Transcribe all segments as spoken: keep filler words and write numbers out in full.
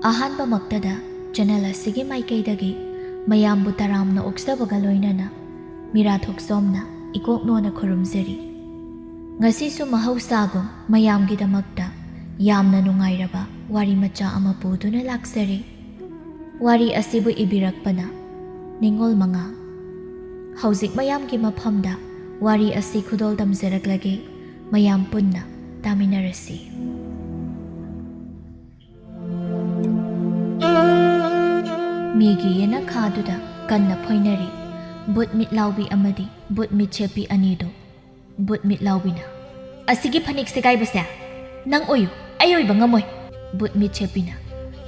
ꯑꯍꯥꯟꯕꯃꯛꯇꯗ channel ꯑꯁꯤꯒꯤ ꯃꯥꯏꯀꯩꯗꯒꯤ ꯃꯌꯥꯝꯕꯨ ꯇꯔꯥꯝꯅ ꯑꯣꯛꯆꯕꯒ ꯂꯣꯏꯅꯅ ꯃꯤꯔꯥ ꯊꯣꯛꯆꯣꯝꯅ ꯏꯀꯣꯛꯅꯣꯅ ꯈꯨꯔꯨꯝꯖꯔꯤ꯫ ꯉꯁꯤꯁꯨ ꯃꯍꯧꯁꯥꯒꯨꯝ ꯃꯌꯥꯝꯒꯤꯗꯃꯛꯇ ꯌꯥꯝꯅ ꯅꯨꯡꯉꯥꯏꯔꯕ ꯋꯥꯔꯤ ꯃꯆꯥ ꯑꯃ ꯄꯨꯗꯨꯅ ꯂꯥꯛꯆꯔꯤ꯫ ꯋꯥꯔꯤ ꯑꯁꯤꯕꯨ ꯏꯕꯤꯔꯛꯄꯅ ꯅꯤꯉꯣꯜ ꯃꯉꯥ꯫ ꯍꯧꯖꯤꯛ ꯃꯌꯥꯝꯒꯤ ꯃꯐꯝꯗ ꯋꯥꯔꯤ ꯑꯁꯤ ꯈꯨꯗꯣꯜ ꯇꯝꯖꯔꯛꯂꯒꯦ, ꯃꯌꯥꯝ ꯄꯨꯟꯅ ꯇꯥꯃꯤꯟꯅꯔꯁꯤ꯫ ꯃꯤꯒꯤ ꯌꯦꯅꯈꯥꯗꯨꯗ ꯀꯟꯅ ꯐꯣꯏꯅꯔꯤ ꯕꯨꯠ ꯃꯤꯠꯂꯥꯎꯕꯤ ꯑꯃꯗꯤ ꯕꯨꯠ ꯃꯤꯠꯁꯦꯞꯄꯤ ꯑꯅꯤꯗꯨ꯫ ꯕꯨꯠ ꯃꯤꯠꯂꯥꯎꯕꯤꯅ, "ꯑꯁꯤꯒꯤ ꯐꯅꯦꯛ ꯁꯦꯒꯥꯏꯕꯁꯦ ꯅꯪ ꯑꯣꯏꯌꯨ, ꯑꯩ ꯑꯣꯏꯕ ꯉꯝꯃꯣꯏ꯫" ꯕꯨꯠ ꯃꯤꯠꯁꯦꯞꯄꯤꯅ,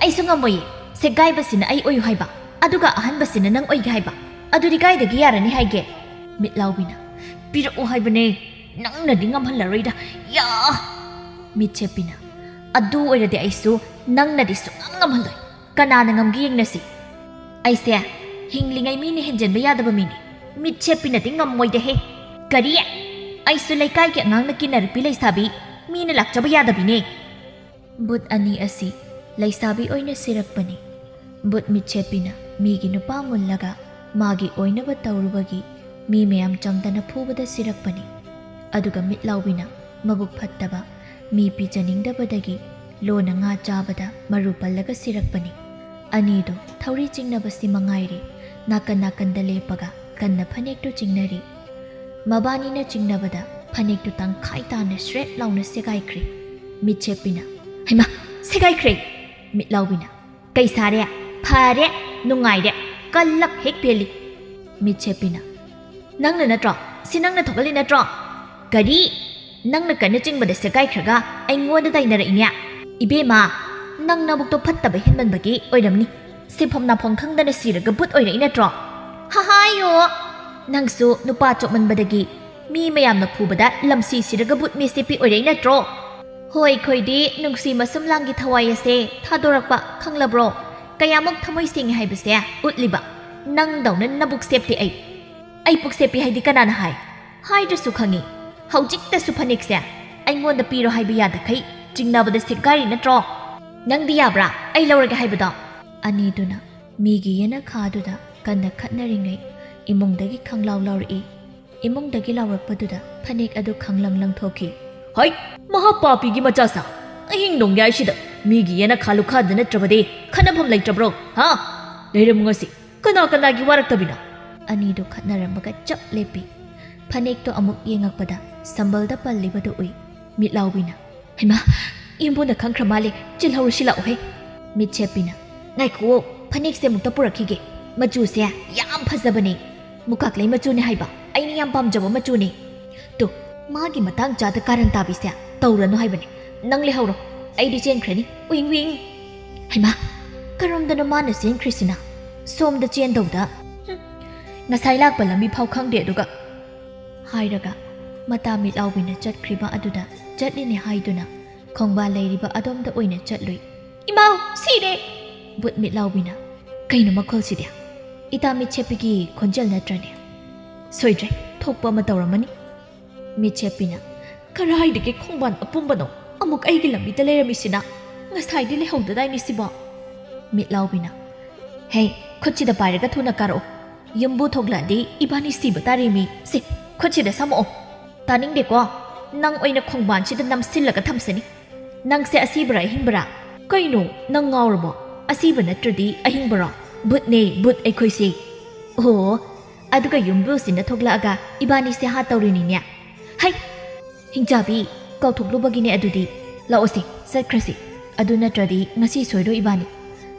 "ꯑꯩꯁꯨ ꯉꯝꯃꯣꯏꯌꯦ, ꯁꯦꯒꯥꯏꯕꯁꯤꯅ ꯑꯩ ꯑꯣꯏꯌꯨ ꯍꯥꯏꯕ, ꯑꯗꯨꯒ ꯑꯍꯟꯕꯁꯤꯅ ꯅꯪ ꯑꯣꯏꯒꯦ ꯍꯥꯏꯕ, ꯑꯗꯨꯗꯤ ꯀꯥꯏꯗꯒꯤ ꯌꯥꯔꯅꯤ ꯍꯥꯏꯒꯦ?" ꯃꯤꯠꯂꯥꯎꯕꯤꯅ, "ꯄꯤꯔꯛꯑꯣ ꯍꯥꯏꯕꯅꯦ, ꯅꯪꯅꯗꯤ ꯉꯝꯍꯜꯂꯔꯣꯏꯗ, ꯌꯥ!" ꯃꯤꯠꯁꯦꯞꯄꯤꯅ, "ꯑꯗꯨ ꯑꯣꯏꯔꯗꯤ ꯑꯩꯁꯨ ꯅꯪꯅꯗꯤ ꯁꯨꯡꯉꯝ ꯉꯝꯍꯜꯂꯣꯏ꯫ ꯀꯅꯥꯅ ꯉꯝꯒꯦ ꯌꯦꯡꯅꯁꯤ꯫" "ꯑꯩꯁꯦ ꯍꯤꯡꯂꯤꯉꯩ ꯃꯤꯅ ꯍꯦꯟꯖꯟꯕ ꯌꯥꯗꯕ ꯃꯤꯅꯤ꯫ ꯃꯤꯠꯁꯦꯞꯄꯤꯅꯗꯤ ꯉꯝꯃꯣꯏꯗꯍꯦ꯫" "ꯀꯔꯤ? ꯑꯩꯁꯨ ꯂꯩꯀꯥꯏꯒꯤ ꯑꯉꯥꯡꯅ ꯀꯤꯟꯅꯔꯛꯄꯤ ꯂꯩꯁꯥꯕꯤ ꯃꯤꯅ ꯂꯥꯛꯆꯕ ꯌꯥꯗꯕꯤꯅꯦ꯫" ꯕꯨꯠ ꯑꯅꯤ ꯑꯁꯤ ꯂꯩꯁꯥꯕꯤ ꯑꯣꯏꯅ ꯁꯤꯔꯛꯄꯅꯤ꯫ ꯕꯨꯠ ꯃꯤꯠꯁꯦꯞꯄꯤꯅ ꯃꯤꯒꯤ ꯅꯨꯄꯥ ꯃꯨꯜꯂꯒ ꯃꯥꯒꯤ ꯑꯣꯏꯅꯕ ꯇꯧꯔꯨꯕꯒꯤ ꯃꯤ ꯃꯌꯥꯝ ꯆꯪꯗꯅ ꯐꯨꯕꯗ ꯁꯤꯔꯛꯄꯅꯤ꯫ ꯑꯗꯨꯒ ꯃꯤꯠꯂꯥꯎꯕꯤꯅ ꯃꯕꯨꯛ ꯐꯠꯇꯕ, ꯃꯤ ꯄꯤꯖꯅꯤꯡꯗꯕꯗꯒꯤ ꯂꯣꯟꯅ ꯉꯥ ꯆꯥꯕꯗ ꯃꯔꯨ ꯄꯜꯂꯒ ꯁꯤꯔꯛꯄꯅꯤ꯫ ꯑꯅꯤꯗꯨ ꯊꯧꯔꯤ ꯆꯤꯡꯅꯕꯁꯤ ꯃꯉꯥꯏꯔꯦ, ꯅꯥꯀꯟ ꯅꯥꯀꯟꯗ ꯂꯦꯞꯄꯒ ꯀꯟꯅ ꯐꯅꯦꯛꯇꯨ ꯆꯤꯡꯅꯔꯤ꯫ ꯃꯕꯥꯅꯤꯅ ꯆꯤꯡꯅꯕꯗ ꯐꯅꯦꯛꯇꯨ ꯇꯪꯈꯥꯏ ꯇꯥꯅ ꯁ꯭ꯔꯦꯠ ꯂꯥꯎꯅ ꯁꯦꯒꯥꯏꯈ꯭ꯔꯦ꯫ ꯃꯤꯠꯁꯦꯞꯄꯤꯅ, "ꯍꯩꯃꯥ, ꯁꯦꯒꯥꯏꯈ꯭ꯔꯦ!" ꯃꯤꯠꯂꯥꯎꯕꯤꯅ, "ꯀꯩ ꯁꯥꯔꯦ? ꯐꯔꯦ, ꯅꯨꯡꯉꯥꯏꯔꯦ, ꯀꯜꯂꯛ ꯍꯦꯛ ꯄꯦꯜꯂꯤ꯫" ꯃꯤꯠꯁꯦꯞꯄꯤꯅ, "ꯅꯪꯅ ꯅꯠꯇ꯭ꯔꯣ? ꯁꯤ ꯅꯪꯅ ꯊꯣꯛꯍꯜꯂꯤ ꯅꯠꯇ꯭ꯔꯣ?" "ꯀꯔꯤ? ꯅꯪꯅ ꯀꯟꯅ ꯆꯤꯡꯕꯗ ꯁꯦꯒꯥꯏꯈ꯭ꯔꯒ ꯑꯩꯉꯣꯟꯗ ꯇꯥꯏꯅꯔꯛꯏꯅꯦ? ꯏꯕꯦꯝꯃ, ꯅꯪ ꯅꯕꯨꯛꯇꯣ ꯐꯠꯇꯕ ꯍꯦꯟꯃꯟꯕꯒꯤ ꯑꯣꯏꯔꯝꯅꯤ꯫ ꯁꯤꯐꯝ ꯅꯥꯐꯝ ꯈꯪꯗꯅ ꯁꯤꯔꯒ ꯕꯨꯠ ꯑꯣꯏꯔꯛꯏ ꯅꯠꯇ꯭ꯔꯣ? ꯍꯍꯥꯏꯌꯣ! ꯅꯪꯁꯨ ꯅꯨꯄꯥ ꯆꯣꯞꯃꯟꯕꯗꯒꯤ ꯃꯤ ꯃꯌꯥꯝꯅ ꯐꯨꯕꯗ ꯂꯝꯁꯤ ꯁꯤꯔꯒ ꯕꯨꯠ ꯃꯤꯠꯁꯦꯞꯄꯤ ꯑꯣꯏꯔꯛꯏ ꯅꯠꯇ꯭ꯔꯣ? ꯍꯣꯏ, ꯑꯩꯈꯣꯏꯗꯤ ꯅꯨꯡꯁꯤ ꯃꯁꯨꯝꯂꯥꯡꯒꯤ ꯊꯋꯥꯏ ꯑꯁꯦ ꯊꯥꯗꯣꯔꯛꯄ ꯈꯪꯂꯕ꯭ꯔꯣ? ꯀꯌꯥꯃꯨꯛ ꯊꯃꯣꯏ ꯁꯦꯡꯉꯤ ꯍꯥꯏꯕꯁꯦ ꯎꯠꯂꯤꯕ꯫ ꯅꯪꯗꯧꯅ ꯅꯕꯨꯛ ꯁꯦꯞꯇꯦ ꯑꯩ꯫ ꯑꯩ ꯄꯨꯛ ꯁꯦꯞꯄꯤ ꯍꯥꯏꯗꯤ ꯀꯅꯥꯅ ꯍꯥꯏ? ꯍꯥꯏꯗ꯭ꯔꯁꯨ ꯈꯪꯉꯤ꯫ ꯍꯧꯖꯤꯛꯇꯁꯨ ꯐꯅꯦꯛꯁꯦ ꯑꯩꯉꯣꯟꯗ ꯄꯤꯔꯣ ꯍꯥꯏꯕ ꯌꯥꯗꯈꯩ ꯆꯤꯡꯅꯕꯗ ꯁꯦꯒꯥꯏꯔꯤ ꯅꯠꯇ꯭ꯔꯣ? "ꯅꯪꯗꯤ ꯌꯥꯕ꯭ꯔꯥ ꯑꯩ ꯂꯧꯔꯒꯦ ꯍꯥꯏꯕꯗꯣ?" ꯑꯅꯤꯗꯨꯅ ꯃꯤꯒꯤ ꯌꯦꯅꯈꯥꯗꯨꯗ ꯀꯟꯅ ꯈꯠꯅꯔꯤꯉꯩ ꯏꯃꯨꯡꯗꯒꯤ ꯈꯪꯂꯥꯎ ꯂꯥꯎꯔꯛꯏ꯫ ꯏꯃꯨꯡꯗꯒꯤ ꯂꯥꯎꯔꯛꯄꯗꯨꯗ ꯐꯅꯦꯛ ꯑꯗꯨ ꯈꯪꯂꯪ ꯂꯪꯊꯣꯛꯈꯤ꯫ "ꯍꯩ, ꯃꯍꯥ ꯄꯥꯄꯤꯒꯤ ꯃꯆꯥꯁꯥ! ꯑꯍꯤꯡ ꯅꯣꯡꯌꯥꯏꯁꯤꯗ ꯃꯤꯒꯤ ꯌꯦꯅꯈꯥ ꯂꯨꯈꯥꯗ ꯅꯠꯇ꯭ꯔꯕꯗꯤ ꯈꯠꯅꯐꯝ ꯂꯩꯇ꯭ꯔꯕ꯭ꯔꯣ? ꯍꯥ? ꯂꯩꯔꯝꯃꯨ ꯉꯁꯤ꯫ ꯀꯅꯥ ꯀꯅꯥꯒꯤ ꯋꯥꯔꯛꯇꯕꯤꯅꯣ?" ꯑꯅꯤꯗꯨ ꯈꯠꯅꯔꯝꯃꯒ ꯆꯞ ꯂꯦꯞꯄꯤ꯫ ꯐꯅꯦꯛꯇꯣ ꯑꯃꯨꯛ ꯌꯦꯡꯉꯛꯄꯗ ꯁꯝꯕꯜꯗ ꯄꯜꯂꯤꯕꯗꯨ ꯎꯏ꯫ ꯃꯤꯠꯂꯥꯎꯕꯤꯅ, "ꯍꯩꯃꯥ, ꯏꯌꯨꯝꯕꯨꯅ ꯈꯪꯈ꯭ꯔ ꯃꯥꯜꯂꯦ, ꯆꯦꯜꯍꯧꯔꯨꯁꯤ ꯂꯥꯛꯎꯍꯦ꯫" ꯃꯤꯠꯁꯦꯞꯄꯤꯅ, "ꯉꯥꯏꯈꯨꯑꯣ, ꯐꯅꯦꯛꯁꯦ ꯑꯃꯨꯛꯇ ꯄꯨꯔꯛꯈꯤꯒꯦ꯫ ꯃꯆꯨꯁꯦ ꯌꯥꯝ ꯐꯖꯕꯅꯦ꯫ ꯃꯨꯀꯥꯛꯂꯩ ꯃꯆꯨꯅꯦ ꯍꯥꯏꯕ, ꯑꯩꯅ ꯌꯥꯝ ꯄꯥꯝꯖꯕ ꯃꯆꯨꯅꯦ꯫ ꯇꯨ, ꯃꯥꯒꯤ ꯃꯇꯥꯡ ꯆꯥꯗ ꯀꯥꯔꯟ ꯇꯥꯕꯤꯁꯦ ꯇꯧꯔꯅꯨ ꯍꯥꯏꯕꯅꯦ꯫ ꯅꯪ ꯂꯩꯍꯧꯔꯣ, ꯑꯩꯗꯤ ꯆꯦꯟꯈ꯭ꯔꯅꯤ꯫ ꯎꯏꯡ ꯎꯏꯡ꯫ ꯍꯩꯃꯥ, ꯀꯔꯣꯝꯗꯅꯣ ꯃꯥꯅ ꯆꯦꯟꯈ꯭ꯔꯤꯁꯤꯅ? ꯁꯣꯝꯗ ꯆꯦꯟꯗꯧꯗ꯫ ꯍꯨꯝ, ꯉꯁꯥꯏ ꯂꯥꯛꯄ ꯂꯝꯕꯤ ꯐꯥꯎ ꯈꯪꯗꯦ ꯑꯗꯨꯒ꯫" ꯍꯥꯏꯔꯒ ꯃꯇꯥ ꯃꯤꯠꯂꯥꯎꯕꯤꯅ ꯆꯠꯈ꯭ꯔꯤꯕ ꯑꯗꯨꯗ ꯆꯠꯂꯤꯅꯦ ꯍꯥꯏꯗꯨꯅ ꯈꯣꯡꯕꯥꯜ ꯂꯩꯔꯤꯕ ꯑꯗꯣꯝꯗ ꯑꯣꯏꯅ ꯆꯠꯂꯨꯏ꯫ "ꯏꯃꯥꯎ, ꯁꯤꯔꯦ!" ꯕꯨꯠ ꯃꯤꯠꯂꯥꯎꯕꯤꯅ, "ꯀꯩꯅꯣ ꯃꯈꯣꯜꯁꯤꯗꯤ? ꯏꯇꯥ ꯃꯤꯠꯁꯦꯞꯄꯤꯒꯤ ꯈꯣꯟꯖꯦꯜ ꯅꯠꯇ꯭ꯔꯅꯦ? ꯁꯣꯏꯗ꯭ꯔꯦ, ꯊꯣꯛꯄ ꯑꯃ ꯇꯧꯔꯝꯃꯅꯤ꯫" ꯃꯤꯠꯁꯦꯞꯄꯤꯅ, "ꯀꯔꯥꯏꯗꯒꯤ ꯈꯣꯡꯕꯥꯟ ꯑꯄꯨꯝꯕꯅꯣ ꯑꯃꯨꯛ ꯑꯩꯒꯤ ꯂꯝꯕꯤꯗ ꯂꯩꯔꯝꯃꯤꯁꯤꯅ? ꯉꯁꯥꯏꯗꯤ ꯂꯩꯍꯧꯗꯗꯥꯏꯅꯦ ꯁꯤꯕꯣ?" ꯃꯤꯠꯂꯥꯎꯕꯤꯅ, "ꯍꯦ, ꯈꯨꯠꯁꯤꯗ ꯄꯥꯏꯔꯒ ꯊꯨꯅ ꯀꯥꯔꯛꯑꯣ꯫ ꯌꯨꯝꯕꯨ ꯊꯣꯛꯂꯛꯑꯗꯤ ꯏꯕꯥꯅꯤ ꯁꯤꯕ ꯇꯥꯔꯦꯃꯤ꯫ ꯁꯦ, ꯈꯨꯠꯁꯤꯗ ꯁꯝꯃꯛꯑꯣ꯫" "ꯇꯥꯅꯤꯡꯗꯦꯀꯣ꯫ ꯅꯪ ꯑꯣꯏꯅ ꯈꯣꯡꯕꯥꯟꯁꯤꯗ ꯅꯝꯁꯤꯜꯂꯒ ꯊꯝꯁꯅꯤ꯫ ꯅꯪꯁꯦ ꯑꯁꯤꯕ꯭ꯔꯥ ꯑꯍꯤꯡꯕ꯭ꯔꯥ? ꯀꯩꯅꯣ, ꯅꯪ ꯉꯥꯎꯔꯕꯣ? ꯑꯁꯤꯕ ꯅꯠꯇ꯭ꯔꯗꯤ ꯑꯍꯤꯡꯕꯔꯣ? ꯕꯨꯠꯅꯦ, ꯕꯨꯠ ꯑꯩꯈꯣꯏꯁꯦ꯫" "ꯑꯣ, ꯑꯗꯨꯒ ꯌꯨꯝꯕꯨꯁꯤꯅ ꯊꯣꯛꯂꯛꯑꯒ ꯏꯕꯥꯅꯤꯁꯦ ꯍꯥ ꯇꯧꯔꯤꯅꯤꯅꯦ꯫ ꯍꯩ, ꯍꯤꯡꯆꯥꯕꯤ, ꯀꯥꯎꯊꯣꯛꯂꯨꯕꯒꯤꯅꯦ ꯑꯗꯨꯗꯤ꯫ ꯂꯥꯛꯑꯣꯁꯦ, ꯆꯠꯈ꯭ꯔꯁꯤ꯫ ꯑꯗꯨ ꯅꯠꯇ꯭ꯔꯗꯤ ꯉꯁꯤ ꯁꯣꯏꯔꯣꯏ ꯏꯕꯥꯅꯤ꯫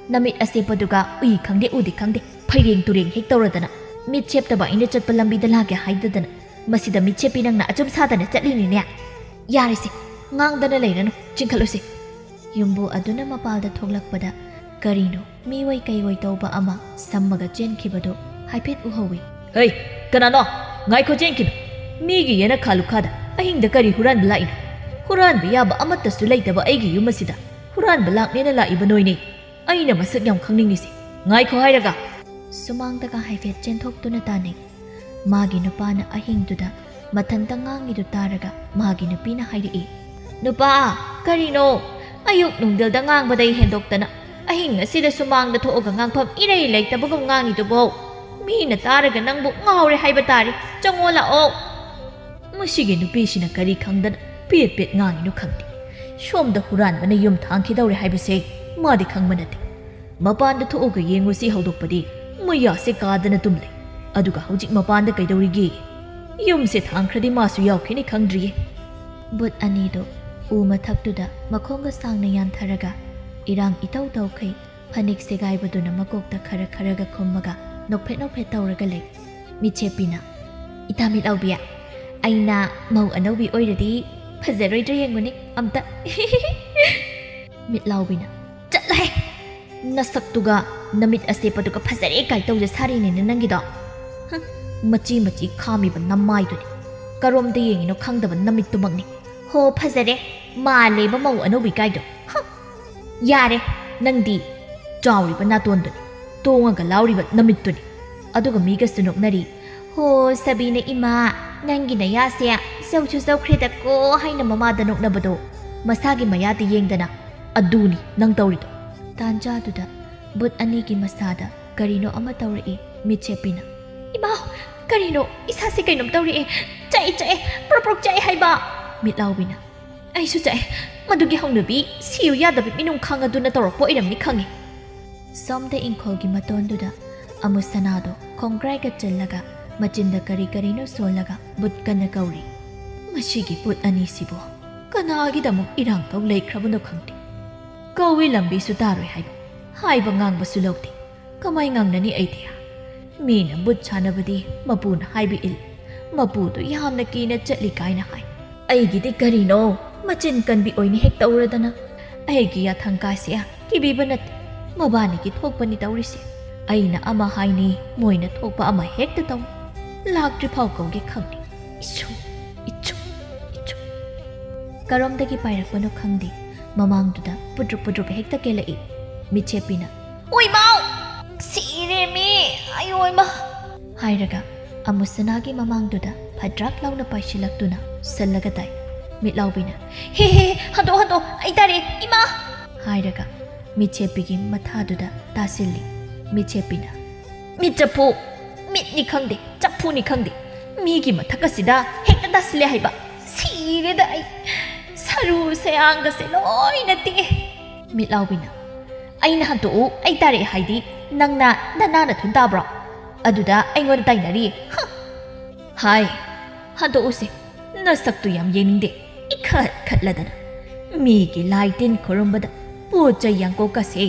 ꯅꯃꯤꯠ ꯑꯁꯦꯞꯄꯗꯨꯒ ꯎꯏ ꯈꯪꯗꯦ ꯎꯗꯦ ꯈꯪꯗꯦ, ꯐꯩꯔꯦꯡ ꯇꯨꯔꯦꯡ ꯍꯦꯛ ꯇꯧꯔꯗꯅ꯫ ꯃꯤꯠ ꯁꯦꯞꯇꯕ ꯑꯩꯅ ꯆꯠꯄ ꯂꯝꯕꯤꯗ ꯂꯥꯛꯀꯦ ꯍꯥꯏꯗꯗꯅ꯫ ꯃꯁꯤꯗ ꯃꯤꯠ ꯁꯦꯞꯄꯤ ꯅꯪꯅ ꯑꯆꯨꯝ ꯁꯥꯗꯅ ꯆꯠꯂꯤꯅꯤꯅꯦ꯫ ꯌꯥꯔꯦꯁꯦ, ꯉꯥꯡꯗꯅ ꯂꯩꯔꯅꯨ, ꯆꯤꯡꯈꯠꯂꯨꯁꯦ꯫" ꯌꯨꯝꯕꯨ ꯑꯗꯨꯅ ꯃꯄꯥꯜꯗ ꯊꯣꯛꯂꯛꯄꯗ ꯀꯔꯤꯅꯣ ꯃꯤꯑꯣꯏ ꯀꯩꯑꯣꯏ ꯇꯧꯕ ꯑꯃ ꯁꯝꯃꯒ ꯆꯦꯟꯈꯤꯕꯗꯨ ꯍꯥꯏꯐꯦꯠ ꯎꯍꯧꯏ꯫ "ꯍꯩ, ꯀꯅꯥꯅꯣ? ꯉꯥꯏꯈꯣ, ꯆꯦꯟꯈꯤꯅꯨ꯫ ꯃꯤꯒꯤ ꯌꯦꯅꯈꯥ ꯂꯨꯈꯥꯗ ꯑꯍꯤꯡꯗ ꯀꯔꯤ ꯍꯨꯔꯥꯟꯕ ꯂꯥꯛꯏꯅꯣ? ꯍꯨꯔꯥꯟꯕ ꯌꯥꯕ ꯑꯃꯠꯇꯁꯨ ꯂꯩꯇꯕ ꯑꯩꯒꯤ ꯌꯨꯝ ꯑꯁꯤꯗ ꯍꯨꯔꯥꯟꯕ ꯂꯥꯛꯅꯦꯅ ꯂꯥꯛꯏꯕ ꯅꯣꯏꯅꯦ꯫ ꯑꯩꯅ ꯃꯁꯛ ꯌꯥꯝ ꯈꯪꯅꯤꯡꯉꯤꯁꯦ꯫ ꯉꯥꯏꯈꯣ ꯍꯥꯏꯔꯒ!" ꯁꯨꯃꯥꯡꯗꯒ ꯍꯥꯏꯐꯦꯠ ꯆꯦꯟꯊꯣꯛꯇꯨꯅ ꯇꯥꯅꯩ꯫ ꯃꯥꯒꯤ ꯅꯨꯄꯥꯅ ꯑꯍꯤꯡꯗꯨꯗ ꯃꯊꯟꯇ ꯉꯥꯡꯉꯤꯗꯨ ꯇꯥꯔꯒ ꯃꯥꯒꯤ ꯅꯨꯄꯤꯅ ꯍꯥꯏꯔꯛꯏ, "ꯅꯨꯄꯥ, ꯀꯔꯤꯅꯣ? ꯑꯌꯨꯛ ꯅꯨꯡꯊꯤꯜꯗ ꯉꯥꯡꯕꯗꯩ ꯍꯦꯟꯗꯣꯛꯇꯅ ꯑꯍꯤꯡ ꯑꯁꯤꯗ ꯁꯨꯃꯥꯡꯗ ꯊꯣꯛꯑꯒ ꯉꯥꯡꯐꯝ ꯏꯔꯩ ꯂꯩꯇꯕꯒꯨꯝ ꯉꯥꯡꯉꯤꯗꯨꯕꯣ? ꯃꯤꯅ ꯇꯥꯔꯒ ꯅꯪꯕꯨ ꯉꯥꯎꯔꯦ ꯍꯥꯏꯕ ꯇꯥꯔꯦ꯫ ꯆꯪꯉꯣ ꯂꯥꯛꯑꯣ꯫ ꯃꯁꯤꯒꯤ ꯅꯨꯄꯤꯁꯤꯅ ꯀꯔꯤ ꯈꯪꯗꯅ ꯄꯦꯠ ꯄꯦꯠ ꯉꯥꯡꯉꯤꯅꯣ ꯈꯪꯗꯦ꯫ ꯁꯣꯝꯗ ꯍꯨꯔꯥꯟꯕꯅ ꯌꯨꯝ ꯊꯥꯡꯈꯤꯗꯧꯔꯦ ꯍꯥꯏꯕꯁꯦ ꯃꯥꯗꯤ ꯈꯪꯕ ꯅꯠꯇꯦ꯫ ꯃꯄꯥꯟꯗ ꯊꯣꯛꯑꯒ ꯌꯦꯡꯉꯨꯁꯤ ꯍꯧꯗꯣꯛꯄꯗꯤ ꯃꯌꯥꯁꯦ ꯀꯥꯗꯅ ꯇꯨꯝ ꯂꯩ꯫ ꯑꯗꯨꯒ ꯍꯧꯖꯤꯛ ꯃꯄꯥꯟꯗ ꯀꯩꯗꯧꯔꯤꯒꯦ? ꯌꯨꯝꯁꯦ ꯊꯥꯡꯈ꯭ꯔꯗꯤ ꯃꯥꯁꯨ ꯌꯥꯎꯈꯤꯅꯤ ꯈꯪꯗ꯭ꯔꯤꯌꯦ꯫ ꯕꯨꯠ ꯑꯅꯤꯗꯨ ꯎ ꯃꯊꯛꯇꯨꯗ ꯃꯈꯣꯡꯒ ꯁꯥꯡꯅ ꯌꯥꯟꯊꯔꯒ ꯏꯔꯥꯡ ꯏꯇꯧ ꯇꯧꯈꯩ ꯐꯅꯦꯛ ꯁꯦꯒꯥꯏꯕꯗꯨꯅ ꯃꯀꯣꯛꯇ ꯈꯔ ꯈꯔꯒ ꯈꯨꯝꯃꯒ ꯅꯣꯛꯐꯦꯠ ꯅꯣꯛꯐꯦꯠ ꯇꯧꯔꯒ ꯂꯩ꯫ ꯃꯤꯠꯁꯦꯞꯄꯤꯅ, "ꯏꯇꯥ ꯃꯤꯠꯂꯥꯎꯕꯤ, ꯑꯩꯅ ꯃꯧ ꯑꯅꯧꯕꯤ ꯑꯣꯏꯔꯗꯤ ꯐꯖꯔꯣꯏꯗ꯭ꯔꯥ ꯌꯦꯡꯉꯨꯅꯦ ꯑꯝꯇ?" ꯃꯤꯠꯂꯥꯎꯕꯤꯅ, "ꯆꯠꯂꯍꯦ! ꯅꯁꯛꯇꯨꯒ ꯅꯃꯤꯠ ꯑꯁꯦꯞꯄꯗꯨꯒ ꯐꯖꯔꯦ ꯀꯥꯏ ꯇꯧꯖ ꯁꯥꯔꯤꯅꯦꯅ ꯅꯪꯒꯤꯗꯣ꯫ ꯍꯨꯝ, ꯃꯆꯤ ꯃꯆꯤ ꯈꯥꯝꯃꯤꯕ ꯅꯃꯥꯏꯗꯨꯅꯤ꯫ ꯀꯔꯣꯝꯗ ꯌꯦꯡꯉꯤꯅꯣ ꯈꯪꯗꯕ ꯅꯃꯤꯠꯇꯨꯃꯛꯅꯤ꯫ ꯍꯣ, ꯐꯖꯔꯦ, ꯃꯥꯜꯂꯦꯕ ꯃꯧ ꯑꯅꯧꯕꯤ ꯀꯥꯏꯗꯣ꯫ ꯍꯨꯝ, ꯌꯥꯔꯦ, ꯅꯪꯗꯤ ꯆꯥꯎꯔꯤꯕ ꯅꯥꯇꯣꯟꯗꯨꯅꯤ, ꯇꯣꯡꯉꯒ ꯂꯥꯎꯔꯤꯕ ꯅꯃꯤꯠꯇꯨꯅꯤ, ꯑꯗꯨꯒ ꯃꯤꯒꯁꯨ ꯅꯣꯛꯅꯔꯤ꯫ ꯍꯣ, ꯁꯕꯤꯅ ꯏꯃꯥ, ꯅꯪꯒꯤ ꯅꯌꯥꯁꯦ ꯆꯧꯁꯨ ꯆꯧꯈ꯭ꯔꯦꯗꯀꯣ" ꯍꯥꯏꯅ ꯃꯃꯥꯗ ꯅꯣꯛꯅꯕꯗꯣ ꯃꯁꯥꯒꯤ ꯃꯌꯥꯗ ꯌꯦꯡꯗꯅ ꯑꯗꯨꯅꯤ ꯅꯪ ꯇꯧꯔꯤꯗꯣ꯫ ꯇꯥꯟꯖꯥꯗꯨꯗ ꯕꯨꯠ ꯑꯅꯤꯒꯤ ꯃꯁꯥꯗ ꯀꯔꯤꯅꯣ ꯑꯃ ꯇꯧꯔꯛꯏ꯫ ꯃꯤꯠꯁꯦꯞꯄꯤꯅ, "ꯏꯃꯥ, ꯀꯔꯤꯅꯣ? ꯏꯁꯥꯁꯦ ꯀꯩꯅꯣꯝ ꯇꯧꯔꯛꯑꯦ꯫ ꯆꯥꯛꯑꯦ, ꯆꯥꯛꯑꯦ, ꯄ꯭ꯔꯣꯛ ꯄ꯭ꯔꯣꯛ ꯆꯥꯛꯑꯦ" ꯍꯥꯏꯕ꯫ ꯃꯤꯠꯂꯥꯎꯕꯤꯅ, "ꯑꯩꯁꯨ ꯆꯥꯛꯑꯦ꯫ ꯃꯗꯨꯒꯤ ꯍꯧꯅꯕꯤ ꯁꯤꯌꯨ ꯌꯥꯗꯕꯤ ꯃꯤꯅꯨꯡꯈꯥꯡ ꯑꯗꯨꯅ ꯇꯧꯔꯛꯄ ꯑꯣꯏꯔꯝꯅꯤ ꯈꯪꯉꯤ"꯫ ꯁꯣꯝꯗ ꯏꯪꯈꯣꯜꯒꯤ ꯃꯇꯣꯟꯗꯨꯗ ꯑꯃꯨꯁꯅꯥꯗꯣ ꯈꯣꯡꯒ꯭ꯔꯥꯏꯒ ꯆꯜꯂꯒ ꯃꯆꯤꯟꯗ ꯀꯔꯤ ꯀꯔꯤꯅꯣ ꯁꯣꯜꯂꯒ ꯕꯨꯠ ꯀꯟꯅ ꯀꯧꯔꯤ꯫ ꯃꯁꯤꯒꯤ ꯕꯨꯠ ꯑꯅꯤꯁꯤꯕꯨ ꯀꯅꯥꯒꯤꯗꯃꯛ ꯏꯔꯥꯡ ꯇꯧ ꯂꯩꯈ꯭ꯔꯕꯅꯣ ꯈꯪꯗꯦ꯫ ꯀꯧꯏ ꯂꯝꯕꯤꯁꯨ ꯇꯥꯔꯣꯏ ꯍꯥꯏꯕ, ꯍꯥꯏꯕ ꯉꯥꯡꯕꯁꯨ ꯂꯧꯗꯦ꯫ ꯀꯃꯥꯏ ꯉꯥꯡꯅꯅꯤ ꯑꯩꯗꯤ? ꯃꯤꯅ ꯕꯨꯠ ꯁꯥꯟꯅꯕꯗꯤ ꯃꯄꯨꯅ ꯍꯥꯏꯕ ꯏꯜ, ꯃꯄꯨꯗꯨ ꯌꯥꯝꯅ ꯀꯤꯅ ꯆꯠꯂꯤ ꯀꯥꯏꯅ ꯍꯥꯏ꯫ ꯑꯩꯒꯤꯗꯤ ꯀꯔꯤꯅꯣ, ꯃꯆꯤꯟ ꯀꯟꯕꯤ ꯑꯣꯏꯅ ꯍꯦꯛ ꯇꯧꯔꯗꯅ꯫ ꯑꯩꯒꯤ ꯌꯥꯊꯪ ꯀꯥꯁꯦ ꯀꯤꯕꯤꯕ ꯅꯠꯇꯦ, ꯃꯕꯥꯅꯤꯒꯤ ꯊꯣꯛꯄꯅꯤ ꯇꯧꯔꯤꯁꯦ꯫ ꯑꯩꯅ ꯑꯃ ꯍꯥꯏꯅꯤ, ꯃꯣꯏꯅ ꯊꯣꯛꯄ ꯑꯃ ꯍꯦꯛꯇ ꯇꯧ꯫ ꯂꯥꯛꯇ꯭ꯔꯤ ꯐꯥꯎ ꯀꯧꯒꯦ ꯈꯪꯗꯦ꯫ ꯏꯁꯨ, ꯏꯆꯨ, ꯏꯆꯨ꯫ ꯀꯔꯣꯝꯗꯒꯤ ꯄꯥꯏꯔꯛꯄꯅꯣ ꯈꯪꯗꯦ, ꯃꯃꯥꯡꯗꯨꯗ ꯄꯨꯗ꯭ꯔꯨꯞ ꯄꯨꯗ꯭ꯔꯨꯞ ꯍꯦꯛꯇ ꯀꯦꯜꯂꯛꯏ꯫ ꯃꯤꯠꯁꯦꯞꯄꯤꯅ, "ꯎꯏꯃꯥꯎ! ꯁꯤꯔꯦꯃꯤ! ꯑꯌꯣꯏꯃ!" ꯍꯥꯏꯔꯒ ꯑꯃꯨꯁꯅꯥꯒꯤ ꯃꯃꯥꯡꯗꯨꯗ ꯐꯗ꯭ꯔꯥꯛ ꯂꯥꯎꯅ ꯄꯥꯏꯁꯤꯜꯂꯛꯇꯨꯅ ꯁꯜꯂꯒ ꯇꯥꯏ꯫ ꯃꯤꯠꯂꯥꯎꯕꯤꯅ, "ꯍꯦ ꯍꯦ, ꯍꯟꯗꯣꯛ ꯍꯟꯗꯣꯛ, ꯑꯩ ꯇꯥꯔꯦ, ꯏꯃꯥ!" ꯍꯥꯏꯔꯒ ꯃꯤꯠꯁꯦꯞꯄꯤꯒꯤ ꯃꯊꯥꯗꯨꯗ ꯇꯥꯁꯤꯜꯂꯤ꯫ ꯃꯤꯠꯁꯦꯞꯄꯤꯅ, "ꯃꯤꯠ ꯆꯐꯨ, ꯃꯤꯠꯅꯤ ꯈꯪꯗꯦ, ꯆꯐꯨꯅꯤ ꯈꯪꯗꯦ, ꯃꯤꯒꯤ ꯃꯊꯛ ꯑꯁꯤꯗ ꯍꯦꯛꯇ ꯇꯥꯁꯤꯜꯂꯦ ꯍꯥꯏꯕ꯫ ꯁꯤꯔꯦꯗ ꯑꯩ, ꯁꯔꯨ ꯁꯌꯥꯡꯒꯁꯦ ꯂꯣꯏꯅ ꯇꯦꯛꯑꯦ꯫" ꯃꯤꯠꯂꯥꯎꯕꯤꯅ, "ꯑꯩꯅ ꯍꯟꯗꯣꯛꯎ, ꯑꯩ ꯇꯥꯔꯛꯑꯦ ꯍꯥꯏꯗꯤ ꯅꯪꯅ ꯅꯅꯥ ꯅꯊꯨꯟ ꯇꯥꯕ꯭ꯔꯣ? ꯑꯗꯨꯗ ꯑꯩꯉꯣꯟꯗ ꯇꯥꯏꯅꯔꯤ꯫ ꯍ!" "ꯍꯥꯏ, ꯍꯟꯗꯣꯛꯎꯁꯦ, ꯅꯁꯛꯇꯨ ꯌꯥꯝ ꯌꯦꯡꯅꯤꯡꯗꯦ, ꯏꯈꯠ ꯈꯠꯂꯗꯅ꯫ ꯃꯤꯒꯤ ꯂꯥꯏ ꯇꯤꯟ ꯈꯨꯔꯨꯝꯕꯗ ꯄꯣꯠ ꯆꯩ ꯌꯥꯡꯀꯣꯛꯀꯁꯦ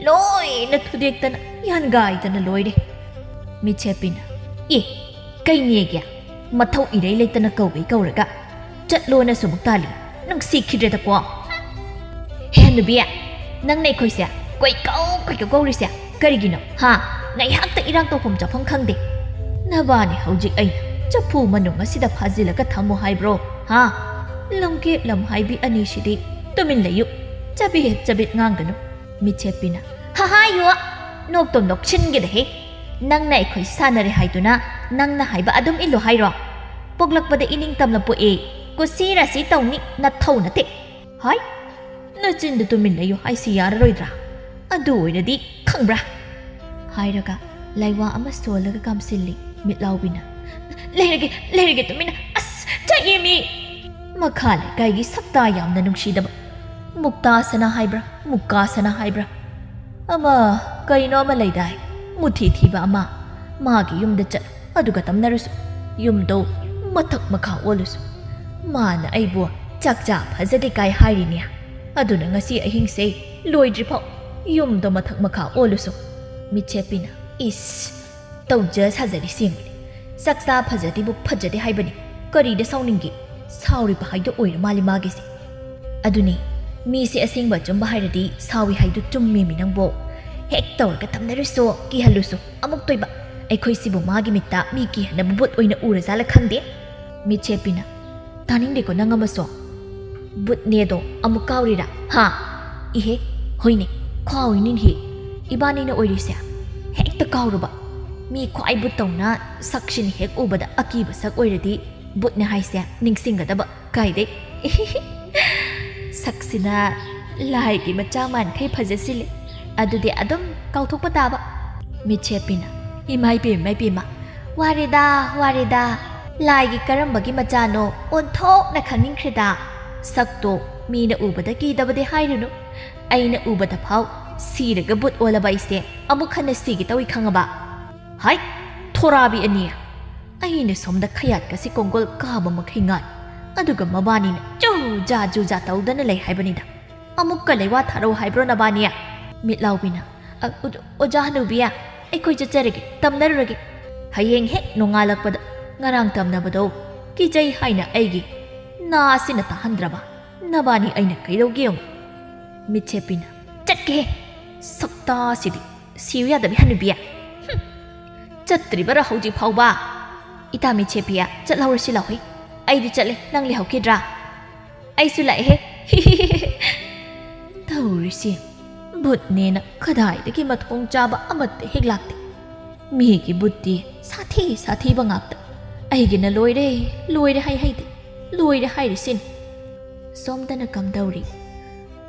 ꯂꯣꯏꯅ ꯊꯨꯗꯦꯛꯇꯅ ꯌꯥꯟꯒꯥꯏꯗꯅ ꯂꯣꯏꯔꯦ꯫" ꯃꯤꯠꯁꯦꯞꯄꯤꯅ, "ꯑꯦ, ꯀꯩꯅꯦꯒꯦ? ꯃꯊꯧ ꯏꯔꯩ ꯂꯩꯇꯅ ꯀꯧꯒꯩ ꯀꯧꯔꯒ ꯆꯠꯂꯣꯅꯁꯨ ꯑꯃꯨꯛ ꯇꯥꯜꯂꯤ꯫ ꯅꯨꯡꯁꯤꯈꯤꯗ꯭ꯔꯦꯗꯀꯣ꯫" "ꯍꯦ ꯅꯨꯕꯤ, ꯅꯪꯅ ꯑꯩꯈꯣꯏꯁꯦ ꯀꯣꯏꯀꯧ ꯀꯣꯏꯀꯧ ꯀꯧꯔꯤꯁꯦ ꯀꯔꯤꯒꯤꯅꯣ, ꯍꯥ? ꯉꯥꯏꯍꯥꯛꯇ ꯏꯔꯥꯡ ꯇꯧꯐꯝ ꯆꯥꯐꯝ ꯈꯪꯗꯦ꯫ ꯅꯕꯥꯅꯤ ꯍꯧꯖꯤꯛ ꯑꯩꯅ ꯆꯐꯨ ꯃꯅꯨꯡ ꯑꯁꯤꯗ ꯐꯥꯖꯤꯜꯂꯒ ꯊꯝꯃꯣ ꯍꯥꯏꯕ꯭ꯔꯣ, ꯍꯥ? ꯂꯝꯀꯦꯞ ꯂꯝꯍꯥꯏꯕꯤ ꯑꯅꯤꯁꯤꯗꯤ꯫ ꯇꯨꯃꯤꯟ ꯂꯩꯌꯨ, ꯆꯕꯦꯠ ꯆꯕꯦꯠ ꯉꯥꯡꯒꯅꯨ꯫" ꯃꯤꯠꯁꯦꯞꯄꯤꯅ, "ꯍꯍꯥꯌꯣ, ꯅꯣꯛꯇꯣ ꯅꯣꯛꯁꯤꯟꯒꯦꯗꯍꯦ꯫ ꯅꯪꯅ ꯑꯩꯈꯣꯏ ꯁꯥꯟꯅꯔꯦ ꯍꯥꯏꯗꯨꯅ ꯅꯪꯅ ꯍꯥꯏꯕ ꯑꯗꯨꯝ ꯏꯜꯂꯨ ꯍꯥꯏꯔꯣ? ꯄꯣꯛꯂꯛꯄꯗ ꯏꯅꯤꯡ ꯇꯝꯅ ꯄꯣꯛꯑꯦ, ꯀꯨꯁꯤ ꯔꯥꯁꯤ ꯇꯧꯅꯤ, ꯅꯊꯧ ꯅꯠꯇꯦ꯫ ꯍꯥꯏ, ꯅꯆꯤꯟꯗꯨ ꯇꯨꯃꯤꯟ ꯂꯩꯌꯨ ꯍꯥꯏꯁꯤ ꯌꯥꯔꯔꯣꯏꯗ꯭ꯔꯥ? ꯑꯗꯨ ꯑꯣꯏꯔꯗꯤ ꯈꯪꯕ꯭ꯔꯥ?" ꯍꯥꯏꯔꯒ ꯂꯥꯏꯋꯥ ꯑꯃ ꯁꯣꯜꯂꯒ ꯀꯥꯝꯁꯤꯜꯂꯤ꯫ ꯃꯤꯠꯂꯥꯎꯕꯤꯅ, "ꯂꯩꯔꯒꯦ, ꯂꯩꯔꯒꯦ ꯇꯨꯃꯤꯟꯅ꯫ ꯑꯁ, ꯆꯥꯛꯑꯦ ꯃꯤ!" ꯃꯈꯥ ꯂꯩꯀꯥꯏꯒꯤ ꯁꯛꯇꯥ ꯌꯥꯝꯅ ꯅꯨꯡꯁꯤꯗꯕ, ꯃꯨꯛꯇꯥ ꯁꯅꯥ ꯍꯥꯏꯕ꯭ꯔꯥ, ꯃꯨꯛꯀꯥ ꯁꯅꯥ ꯍꯥꯏꯕ꯭ꯔꯥ, ꯑꯃ, ꯀꯩꯅꯣ ꯑꯃ ꯂꯩꯗꯥꯏ, ꯃꯨꯊꯤ ꯊꯤꯕ ꯑꯃ, ꯃꯥꯒꯤ ꯌꯨꯝꯗ ꯆꯠ, ꯑꯗꯨꯒ ꯇꯝꯅꯔꯨꯁꯨ꯫ ꯌꯨꯝꯗꯣ ꯃꯊꯛ ꯃꯈꯥ ꯑꯣꯜꯂꯨꯁꯨ꯫ ꯃꯥꯅ ꯑꯩꯕꯨ ꯆꯥꯛ ꯆꯥ ꯐꯖꯗꯦ ꯀꯥꯏ ꯍꯥꯏꯔꯤꯅꯦ꯫ ꯑꯗꯨꯅ ꯉꯁꯤ ꯑꯍꯤꯡꯁꯦ ꯂꯣꯏꯗ꯭ꯔꯤꯐꯥꯎ ꯌꯨꯝꯗꯣ ꯃꯊꯛ ꯃꯈꯥ ꯑꯣꯜꯂꯨꯁꯨ꯫ ꯃꯤꯠꯁꯦꯞꯄꯤꯅ, "ꯏꯁ, ꯇꯧꯖ ꯁꯥꯖꯔꯤ ꯁꯦꯡꯕꯅꯤ꯫ ꯆꯥꯛꯆꯥ ꯐꯖꯗꯦꯕꯨ ꯐꯖꯗꯦ ꯍꯥꯏꯕꯅꯤ꯫ ꯀꯔꯤꯗ ꯁꯥꯎꯅꯤꯡꯒꯦ? ꯁꯥꯎꯔꯤꯕ ꯍꯥꯏꯗꯣ ꯑꯣꯏꯔ ꯃꯥꯜꯂꯤ ꯃꯥꯒꯤꯁꯦ꯫ ꯑꯗꯨꯅꯤ, ꯃꯤꯁꯦ ꯑꯁꯦꯡꯕ ꯑꯆꯨꯝꯕ ꯍꯥꯏꯔꯗꯤ ꯁꯥꯎꯏ ꯍꯥꯏꯗꯨ ꯆꯨꯝꯃꯦꯃꯤ ꯅꯪꯕꯣ꯫ ꯍꯦꯛ ꯇꯧꯔꯒ ꯇꯝꯅꯔꯨꯁꯣ, ꯀꯤꯍꯜꯂꯨꯁꯣ, ꯑꯃꯨꯛꯇꯣꯏꯕ꯫ ꯑꯩꯈꯣꯏꯁꯤꯕꯨ ꯃꯥꯒꯤ ꯃꯤꯠꯇ ꯃꯤ ꯀꯤꯍꯟꯅꯕ ꯕꯨꯠ ꯑꯣꯏꯅ ꯎꯔꯖꯥꯠꯂ ꯈꯪꯗꯦ꯫" ꯃꯤꯠꯁꯦꯞꯄꯤꯅ, "ꯇꯥꯅꯤꯡꯗꯦꯀꯣ ꯅꯪ ꯑꯃꯁꯨ꯫ ꯕꯨꯠꯅꯦꯗꯣ ꯑꯃꯨꯛ ꯀꯥꯎꯔꯤꯔꯥ? ꯍꯥ? ꯏꯍꯦ, ꯍꯣꯏꯅꯦ, ꯀꯥꯎꯏꯅꯤꯅꯦꯍꯦ꯫ ꯏꯕꯥꯅꯤꯅ ꯑꯣꯏꯔꯤꯁꯦ ꯍꯦꯛꯇ ꯀꯥꯎꯔꯕ꯫ ꯃꯤ ꯈ꯭ꯋꯥꯏ ꯕꯨꯠ ꯇꯧꯅ ꯁꯛꯁꯤꯅ ꯍꯦꯛ ꯎꯕꯗ ꯑꯀꯤꯕ ꯁꯛ ꯑꯣꯏꯔꯗꯤ ꯕꯨꯠꯅꯦ ꯍꯥꯏꯁꯦ ꯅꯤꯡꯁꯤꯡꯒꯗꯕ꯫ ꯀꯥꯏꯗꯩ? ꯁꯛꯁꯤꯅ ꯂꯥꯏꯒꯤ ꯃꯆꯥ ꯃꯥꯟꯈꯩ ꯐꯖꯁꯤꯜꯂꯦ꯫ ꯑꯗꯨꯗꯤ ꯑꯗꯨꯝ ꯀꯥꯎꯊꯣꯛꯄ ꯇꯥꯕ꯫ ꯃꯤꯠꯁꯦꯞꯄꯤꯅ, "ꯏꯃꯥ ꯏꯄꯦꯝꯃ, ꯏꯄꯦꯝꯃ, ꯋꯥꯔꯦꯗ, ꯋꯥꯔꯦꯗ꯫ ꯂꯥꯏꯒꯤ ꯀꯔꯝꯕꯒꯤ ꯃꯆꯥꯅꯣ ꯑꯣꯟꯊꯣꯛꯅ ꯈꯪꯅꯤꯡꯈ꯭ꯔꯦꯗ꯫ ꯁꯛꯇꯣ ꯃꯤꯅ ꯎꯕꯗ ꯀꯤꯗꯕꯗꯤ ꯍꯥꯏꯔꯨꯅꯨ, ꯑꯩꯅ ꯎꯕꯗ ꯐꯥꯎ ꯁꯤꯔꯒ ꯕꯨꯠ ꯑꯣꯜꯂꯕ ꯑꯩꯁꯦ ꯑꯃꯨꯛ ꯍꯟꯅ ꯁꯤꯒꯦ ꯇꯧꯏ ꯈꯪꯉꯕ?" ꯍꯥꯏ, ꯊꯣꯔꯥꯕꯤ ꯑꯅꯤ! ꯑꯩꯅ ꯁꯣꯝꯗ ꯈꯌꯥꯠꯀꯁꯤ ꯀꯣꯡꯒꯣꯜ ꯀꯥꯕ ꯃꯈꯩ ꯉꯥꯏ, ꯑꯗꯨꯒ ꯃꯕꯥꯅꯤꯅ ꯖꯨ ꯖꯥ ꯖꯨ ꯖꯥ ꯇꯧꯗꯅ ꯂꯩ ꯍꯥꯏꯕꯅꯤꯗ꯫ ꯑꯃꯨꯛꯀ ꯂꯩꯋꯥ ꯊꯥꯔꯛꯎ ꯍꯥꯏꯕ꯭ꯔꯣ ꯅꯕꯥꯅꯤ? ꯃꯤꯠꯂꯥꯎꯕꯤꯅ, "ꯑ, ꯑꯣ-, ꯑꯣꯖꯥ ꯍꯅꯨꯕꯤ, ꯑꯩꯈꯣꯏ ꯆꯠꯆꯔꯒꯦ, ꯇꯝꯅꯔꯨꯔꯒꯦ꯫ ꯍꯌꯦꯡ ꯍꯦꯛ ꯅꯣꯡꯉꯥꯜꯂꯛꯄꯗ ꯉꯔꯥꯡ ꯇꯝꯅꯕꯗꯣ ꯀꯤꯖꯩ ꯍꯥꯏꯅ ꯑꯩꯒꯤ ꯅꯥꯁꯤꯅ ꯇꯥꯍꯟꯗ꯭ꯔꯕ ꯅꯕꯥꯅꯤ ꯑꯩꯅ ꯀꯩꯗꯧꯒꯦ ꯌꯦꯡꯉꯨ꯫" ꯃꯤꯠꯁꯦꯞꯄꯤꯅ, "ꯆꯠꯀꯦꯍꯦ, ꯁꯛꯇꯥꯁꯤꯗꯤ, ꯁꯤꯌꯨ ꯌꯥꯗꯕꯤ ꯍꯅꯨꯕꯤ꯫ ꯍꯨꯝ, ꯆꯠꯇ꯭ꯔꯤꯕꯔꯥ ꯍꯧꯖꯤꯛ ꯐꯥꯎꯕ? ꯏꯇꯥ ꯃꯤꯠꯁꯦꯞꯄꯤ, ꯆꯠꯍꯧꯔꯁꯤ ꯂꯥꯎꯍꯩ꯫ ꯑꯩꯗꯤ ꯆꯠꯂꯦ, ꯅꯪ ꯂꯩꯍꯧꯈꯤꯗ꯭ꯔꯥ?" "ꯑꯩꯁꯨ ꯂꯥꯛꯑꯦꯍꯦ꯫" ꯇꯧꯔꯤꯁꯤ, ꯚꯨꯠꯅꯦꯅ ꯀꯗꯥꯏꯗꯒꯤ ꯃꯊꯣꯡ ꯆꯥꯕ ꯑꯃꯠꯇ ꯍꯦꯛ ꯂꯥꯛꯇꯦ꯫ ꯃꯤꯒꯤ ꯚꯨꯠꯇꯤ ꯁꯥꯊꯤ ꯁꯥꯊꯤꯕ ꯉꯥꯛꯇ꯫ ꯑꯩꯒꯤꯅ ꯂꯣꯏꯔꯦ, ꯂꯣꯏꯔꯦ ꯍꯥꯏ ꯍꯩꯗꯦ, ꯂꯣꯏꯔꯦ ꯍꯥꯏꯔꯤꯁꯤꯅꯤ꯫ ꯁꯣꯝꯗꯅ ꯀꯝꯗꯧꯔꯤ?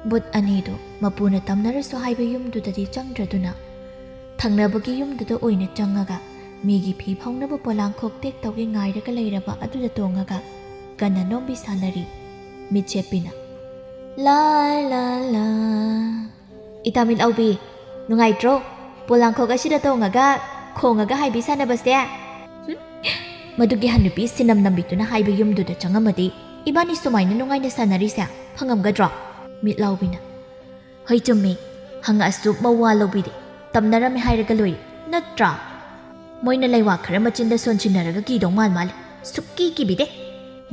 ꯚꯨꯠ ꯑꯅꯤꯗꯨ ꯃꯄꯨꯅ ꯇꯝꯅꯔꯁꯨ ꯍꯥꯏꯕ ꯌꯨꯝꯗꯨꯗꯗꯤ ꯆꯪꯗ꯭ꯔꯗꯨꯅ, ꯊꯪꯅꯕꯒꯤ ꯌꯨꯝꯗꯨꯗ ꯑꯣꯏꯅ ꯆꯪꯉꯒ ꯃꯤꯒꯤ ꯐꯤ ꯐꯧꯅꯕ ꯄꯣꯂꯥꯡꯈꯣꯛ ꯇꯦꯛ ꯇꯧꯒꯦ ꯉꯥꯏꯔꯒ ꯂꯩꯔꯕ ꯑꯗꯨꯗ ꯇꯣꯡꯉꯒ ꯀꯟꯅ ꯅꯣꯝꯕꯤ ꯁꯥꯟꯅꯔꯤ꯫ ꯃꯤꯠꯁꯦꯞꯄꯤꯅ, "ꯂꯥ ꯂꯥ ꯂꯥ꯫ ꯏꯇꯥ ꯃꯤꯠꯂꯥꯎꯕꯤ, ꯅꯨꯡꯉꯥꯏꯇ꯭ꯔꯣ? ꯄꯣꯂꯥꯡꯈꯣꯛ ꯑꯁꯤꯗ ꯇꯣꯡꯉꯒ, ꯈꯣꯡꯉꯒ ꯍꯥꯏꯕꯤ ꯁꯥꯟꯅꯕꯁꯦ?" ꯍꯨꯝ, ꯃꯗꯨꯒꯤ ꯍꯟꯅꯨꯄꯤ ꯁꯤꯅꯝ ꯅꯝꯕꯤꯗꯨꯅ ꯍꯥꯏꯕ ꯌꯨꯝꯗꯨꯗ ꯆꯪꯉꯝꯃꯗꯤ ꯏꯕꯥꯅꯤ ꯁꯨꯃꯥꯏꯅ ꯅꯨꯡꯉꯥꯏꯅ ꯁꯥꯟꯅꯔꯤꯁꯦ ꯐꯪꯉꯝꯒꯗ꯭ꯔꯣ? ꯃꯤꯠꯂꯥꯎꯕꯤꯅ, "ꯍꯣꯏ ꯆꯨꯝꯃꯤ, ꯍꯪꯉꯛꯑꯁꯨ ꯃꯋꯥ ꯂꯧꯕꯤꯗꯦ, ꯇꯝꯅꯔꯝꯃꯦ ꯍꯥꯏꯔꯒ ꯂꯣꯏꯔꯦ, ꯅꯠꯇ꯭ꯔꯥ?" ꯃꯣꯏꯅ ꯂꯩꯋꯥ ꯈꯔ ꯃꯆꯤꯟꯗ ꯁꯣꯟꯁꯤꯟꯅꯔꯒ ꯀꯤꯗꯧ ꯃꯥꯟ ꯃꯥꯜꯂꯦ, ꯁꯨꯛꯀꯤ ꯀꯤꯕꯤꯗꯦ꯫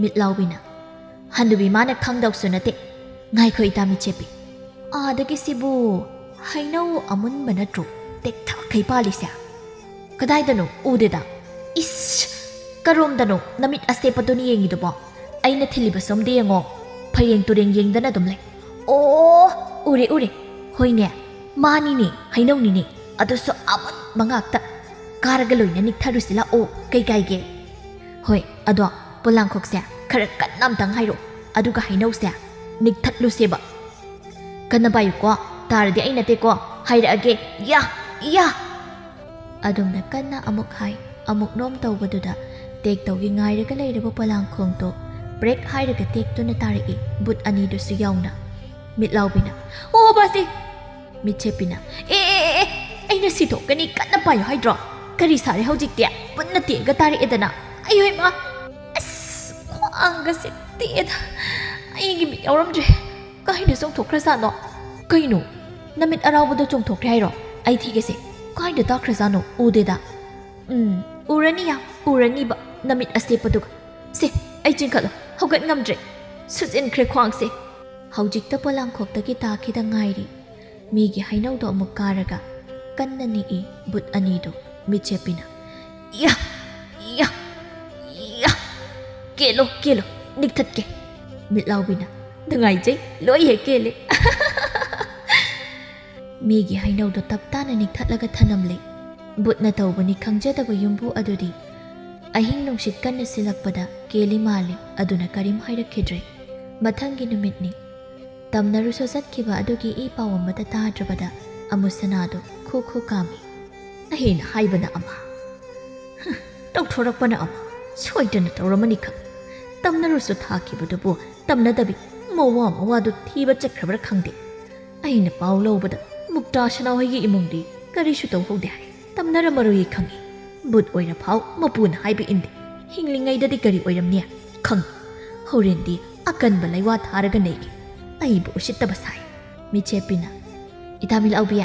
ꯃꯤꯠꯂꯥꯎꯕꯤꯅ, "ꯍꯟꯅꯨꯕꯤ ꯃꯥꯅ ꯈꯪꯗꯧꯁꯨ ꯅꯠꯇꯦ꯫ ꯉꯥꯏꯈꯣ ꯏꯇꯥ ꯃꯤꯠꯁꯦꯞꯄꯤ, ꯑꯥꯗꯒꯤ ꯁꯤꯕꯨ ꯍꯩꯅꯧ ꯑꯃꯨꯟꯕ ꯅꯠꯇ꯭ꯔꯣ ꯇꯦꯛꯊꯈꯩ ꯄꯥꯜꯂꯤꯁꯦ? ꯀꯗꯥꯏꯗꯅꯣ? ꯎꯗꯦꯗ꯫ ꯏꯁ! ꯀꯔꯣꯝꯗꯅꯣ ꯅꯃꯤꯠ ꯑꯁꯦꯞꯄꯗꯨꯅ ꯌꯦꯡꯉꯤꯗꯨꯕꯣ? ꯑꯩꯅ ꯊꯤꯜꯂꯤꯕ ꯁꯣꯝꯗ ꯌꯦꯡꯉꯣ꯫ ꯐꯩꯔꯦꯡ ꯇꯨꯔꯦꯡ ꯌꯦꯡꯗꯅ ꯑꯗꯨꯝ ꯂꯩ꯫ ꯑꯣ! ꯎꯔꯦ, ꯎꯔꯦ꯫ ꯍꯣꯏꯅꯦ, ꯃꯥꯅꯤꯅꯦ, ꯍꯩꯅꯧꯅꯤꯅꯦ꯫ ꯑꯗꯨꯁꯨ ꯑꯃꯨꯟꯕ ꯉꯥꯛꯇ꯫ ꯀꯥꯔꯒ ꯂꯣꯏꯅ ꯅꯤꯛꯊꯔꯨꯁꯤ ꯂꯥꯛꯑꯣ, ꯀꯩ ꯀꯥꯏꯒꯦ?" "ꯍꯣꯏ, ꯑꯗꯣ ꯄꯣꯂꯥꯡꯈꯣꯛꯁꯦ ꯈꯔ ꯀꯟꯅ ꯑꯝꯇꯪ ꯍꯥꯏꯔꯛꯑꯣ꯫ ꯑꯗꯨꯒ ꯍꯩꯅꯧꯁꯦ ꯅꯤꯛꯊꯠꯂꯨꯁꯦꯕ꯫ "ꯀꯟꯅ ꯄꯥꯏꯌꯨꯀꯣ, ꯇꯥꯔꯗꯤ ꯑꯩ ꯅꯠꯇꯦꯀꯣ, ꯍꯥꯏꯔꯛꯑꯒꯦ, ꯌꯥ, ꯌꯥ!" ꯑꯗꯨꯝꯅ ꯀꯟꯅ ꯑꯃꯨꯛ ꯍꯥꯏ, ꯑꯃꯨꯛ ꯅꯣꯝ ꯇꯧꯕꯗꯨꯗ ꯇꯦꯛꯇꯧꯒꯤ ꯉꯥꯏꯔꯒ ꯂꯩꯔꯕ ꯄꯣꯂꯥꯡꯈꯣꯡꯗꯣ ꯄ꯭ꯔꯦꯛ ꯍꯥꯏꯔꯒ ꯇꯦꯛꯇꯨꯅ ꯇꯥꯔꯛꯏ, ꯕꯨꯠ ꯑꯅꯤꯗꯨꯁꯨ ꯌꯥꯎꯅ꯫ ꯃꯤꯠꯂꯥꯎꯕꯤꯅ, "ꯑꯣ, ꯕꯥꯁꯤ!" ꯃꯤꯠꯁꯦꯞꯄꯤꯅ, "ꯑꯦ, ꯑꯦ, ꯑꯦ, ꯑꯦ, ꯑꯩꯅ ꯁꯤꯊꯣꯛꯀꯅꯤ, ꯀꯟꯅ ꯄꯥꯏꯌꯨ ꯍꯥꯏꯗ꯭ꯔꯣ? ꯀꯔꯤ ꯁꯥꯔꯦ ꯍꯧꯖꯤꯛꯇꯤ? ꯕꯨꯠꯅ ꯇꯦꯛꯑꯒ ꯇꯥꯔꯛꯑꯦꯗꯅ꯫ ꯑꯌꯣ ꯏꯃꯥ! ꯑꯁ, ꯈ꯭ꯋꯥꯡꯒꯁꯦ ꯇꯦꯛꯑꯦꯗ꯫ ꯑꯩꯒꯤ ꯃꯤꯠ ꯌꯥꯎꯔꯝꯗ꯭ꯔꯦ꯫ ꯀꯥꯏꯗ ꯆꯣꯡꯊꯣꯛꯈ꯭ꯔꯖꯥꯠꯅꯣ? ꯀꯩꯅꯣ? ꯅꯃꯤꯠ ꯑꯔꯥꯎꯕꯗ ꯆꯣꯡꯊꯣꯛꯈ꯭ꯔꯦ ꯍꯥꯏꯔꯣ? ꯑꯩ ꯊꯤꯒꯦꯁꯦ꯫ ꯀꯥꯏꯗ ꯇꯥꯈ꯭ꯔꯖꯥꯠꯅꯣ? ꯎꯗꯦꯗ꯫" "ꯎꯝ, ꯎꯔꯅꯤꯌꯥ, ꯎꯔꯅꯤꯕ, ꯅꯃꯤꯠ ꯑꯁꯦꯞꯄꯗꯨꯒ꯫ ꯁꯦ, ꯑꯩ ꯆꯤꯡꯈꯠꯂꯣ, ꯍꯧꯒꯠ ꯉꯝꯗ꯭ꯔꯦ꯫ ꯁꯨꯖꯤꯟꯈ꯭ꯔꯦ ꯈ꯭ꯋꯥꯡꯁꯦ꯫" ꯍꯧꯖꯤꯛꯇ ꯄꯣꯂꯥꯡꯈꯣꯛꯇꯒꯤ ꯇꯥꯈꯤꯗ ꯉꯥꯏꯔꯤ꯫ ꯃꯤꯒꯤ ꯍꯩꯅꯧꯗꯣ ꯑꯃꯨꯛ ꯀꯥꯔꯒ ꯀꯟꯅ ꯅꯤꯛꯏ ꯕꯨꯠ ꯑꯅꯤꯗꯣ꯫ ꯃꯤꯠꯁꯦꯞꯄꯤꯅ, "ꯏꯌꯥ! ꯏꯌꯥ! ꯏꯌꯥ! ꯀꯦꯜꯂꯣ, ꯀꯦꯜꯂꯣ, ꯅꯤꯛꯊꯠꯀꯦ꯫" ꯃꯤꯠꯂꯥꯎꯕꯤꯅ, "ꯅꯨꯡꯉꯥꯏꯖꯩ, ꯂꯣꯏ ꯍꯦꯛ ꯀꯦꯜꯂꯦ꯫" ꯃꯤꯒꯤ ꯍꯩꯅꯧꯗꯣ ꯇꯞ ꯇꯥꯅ ꯅꯤꯛꯊꯠꯂꯒ ꯊꯅꯝꯂꯦ꯫ ꯕꯨꯠꯅ ꯇꯧꯕꯅꯤ ꯈꯪꯖꯗꯕ ꯌꯨꯝꯕꯨ ꯑꯗꯨꯗꯤ ꯑꯍꯤꯡ ꯅꯨꯡꯁꯤꯠ ꯀꯟꯅ ꯁꯤꯜꯂꯛꯄꯗ ꯀꯦꯜꯂꯤ ꯃꯥꯜꯂꯤ, ꯑꯗꯨꯅ ꯀꯔꯤꯝ ꯍꯥꯏꯔꯛꯈꯤꯗ꯭ꯔꯦ꯫ ꯃꯊꯪꯒꯤ ꯅꯨꯃꯤꯠꯅꯤ꯫ ꯇꯝꯅꯔꯨꯁꯣ ꯆꯠꯈꯤꯕ ꯑꯗꯨꯒꯤ ꯏ ꯄꯥꯎ ꯑꯃꯠꯇ ꯇꯥꯗ꯭ꯔꯕꯗ ꯑꯃꯨꯁꯅꯥꯗꯣ ꯈꯨ ꯈꯨ ꯀꯥꯝꯃꯤ꯫ "ꯑꯩꯅ ꯍꯥꯏꯕꯅ ꯑꯃ, ꯍ, ꯇꯧꯊꯣꯔꯛꯄꯅ ꯑꯃ, ꯁꯣꯏꯗꯅ ꯇꯧꯔꯝꯃꯅꯤ ꯈꯪ꯫ ꯇꯝꯅꯔꯨꯁꯣ ꯊꯥꯈꯤꯕꯗꯨꯕꯨ ꯇꯝꯅꯗꯕꯤ ꯃꯋꯥ ꯃꯋꯥꯗꯨ ꯊꯤꯕ ꯆꯠꯈ꯭ꯔꯕ꯭ꯔꯥ ꯈꯪꯗꯦ꯫ ꯑꯩꯅ ꯄꯥꯎ ꯂꯧꯕꯗ ꯃꯨꯛꯇꯥ ꯁꯅꯥꯍꯣꯏꯒꯤ ꯏꯃꯨꯡꯗꯤ ꯀꯔꯤꯁꯨ ꯇꯧꯍꯧꯗꯦ ꯍꯥꯏ꯫ ꯇꯝꯅꯔꯝꯃꯔꯣꯏꯌꯦ ꯈꯪꯉꯤ꯫ ꯕꯨꯠ ꯑꯣꯏꯔꯐꯥꯎ ꯃꯄꯨꯅ ꯍꯥꯏꯕ ꯏꯟꯗꯦ꯫ ꯍꯤꯡꯂꯤꯉꯩꯗꯗꯤ ꯀꯔꯤ ꯑꯣꯏꯔꯝꯅꯤ? ꯈꯪꯉꯤ꯫ ꯍꯣꯔꯦꯟꯗꯤ ꯑꯀꯟꯕ ꯂꯩꯋꯥ ꯊꯥꯔꯒ ꯅꯩꯒꯦ꯫ ꯑꯩꯕꯨ ꯎꯁꯤꯠꯇꯕ ꯁꯥꯏ꯫" ꯃꯤꯠꯁꯦꯞꯄꯤꯅ, "ꯏꯇꯥ ꯃꯤꯠꯂꯥꯎꯕꯤ,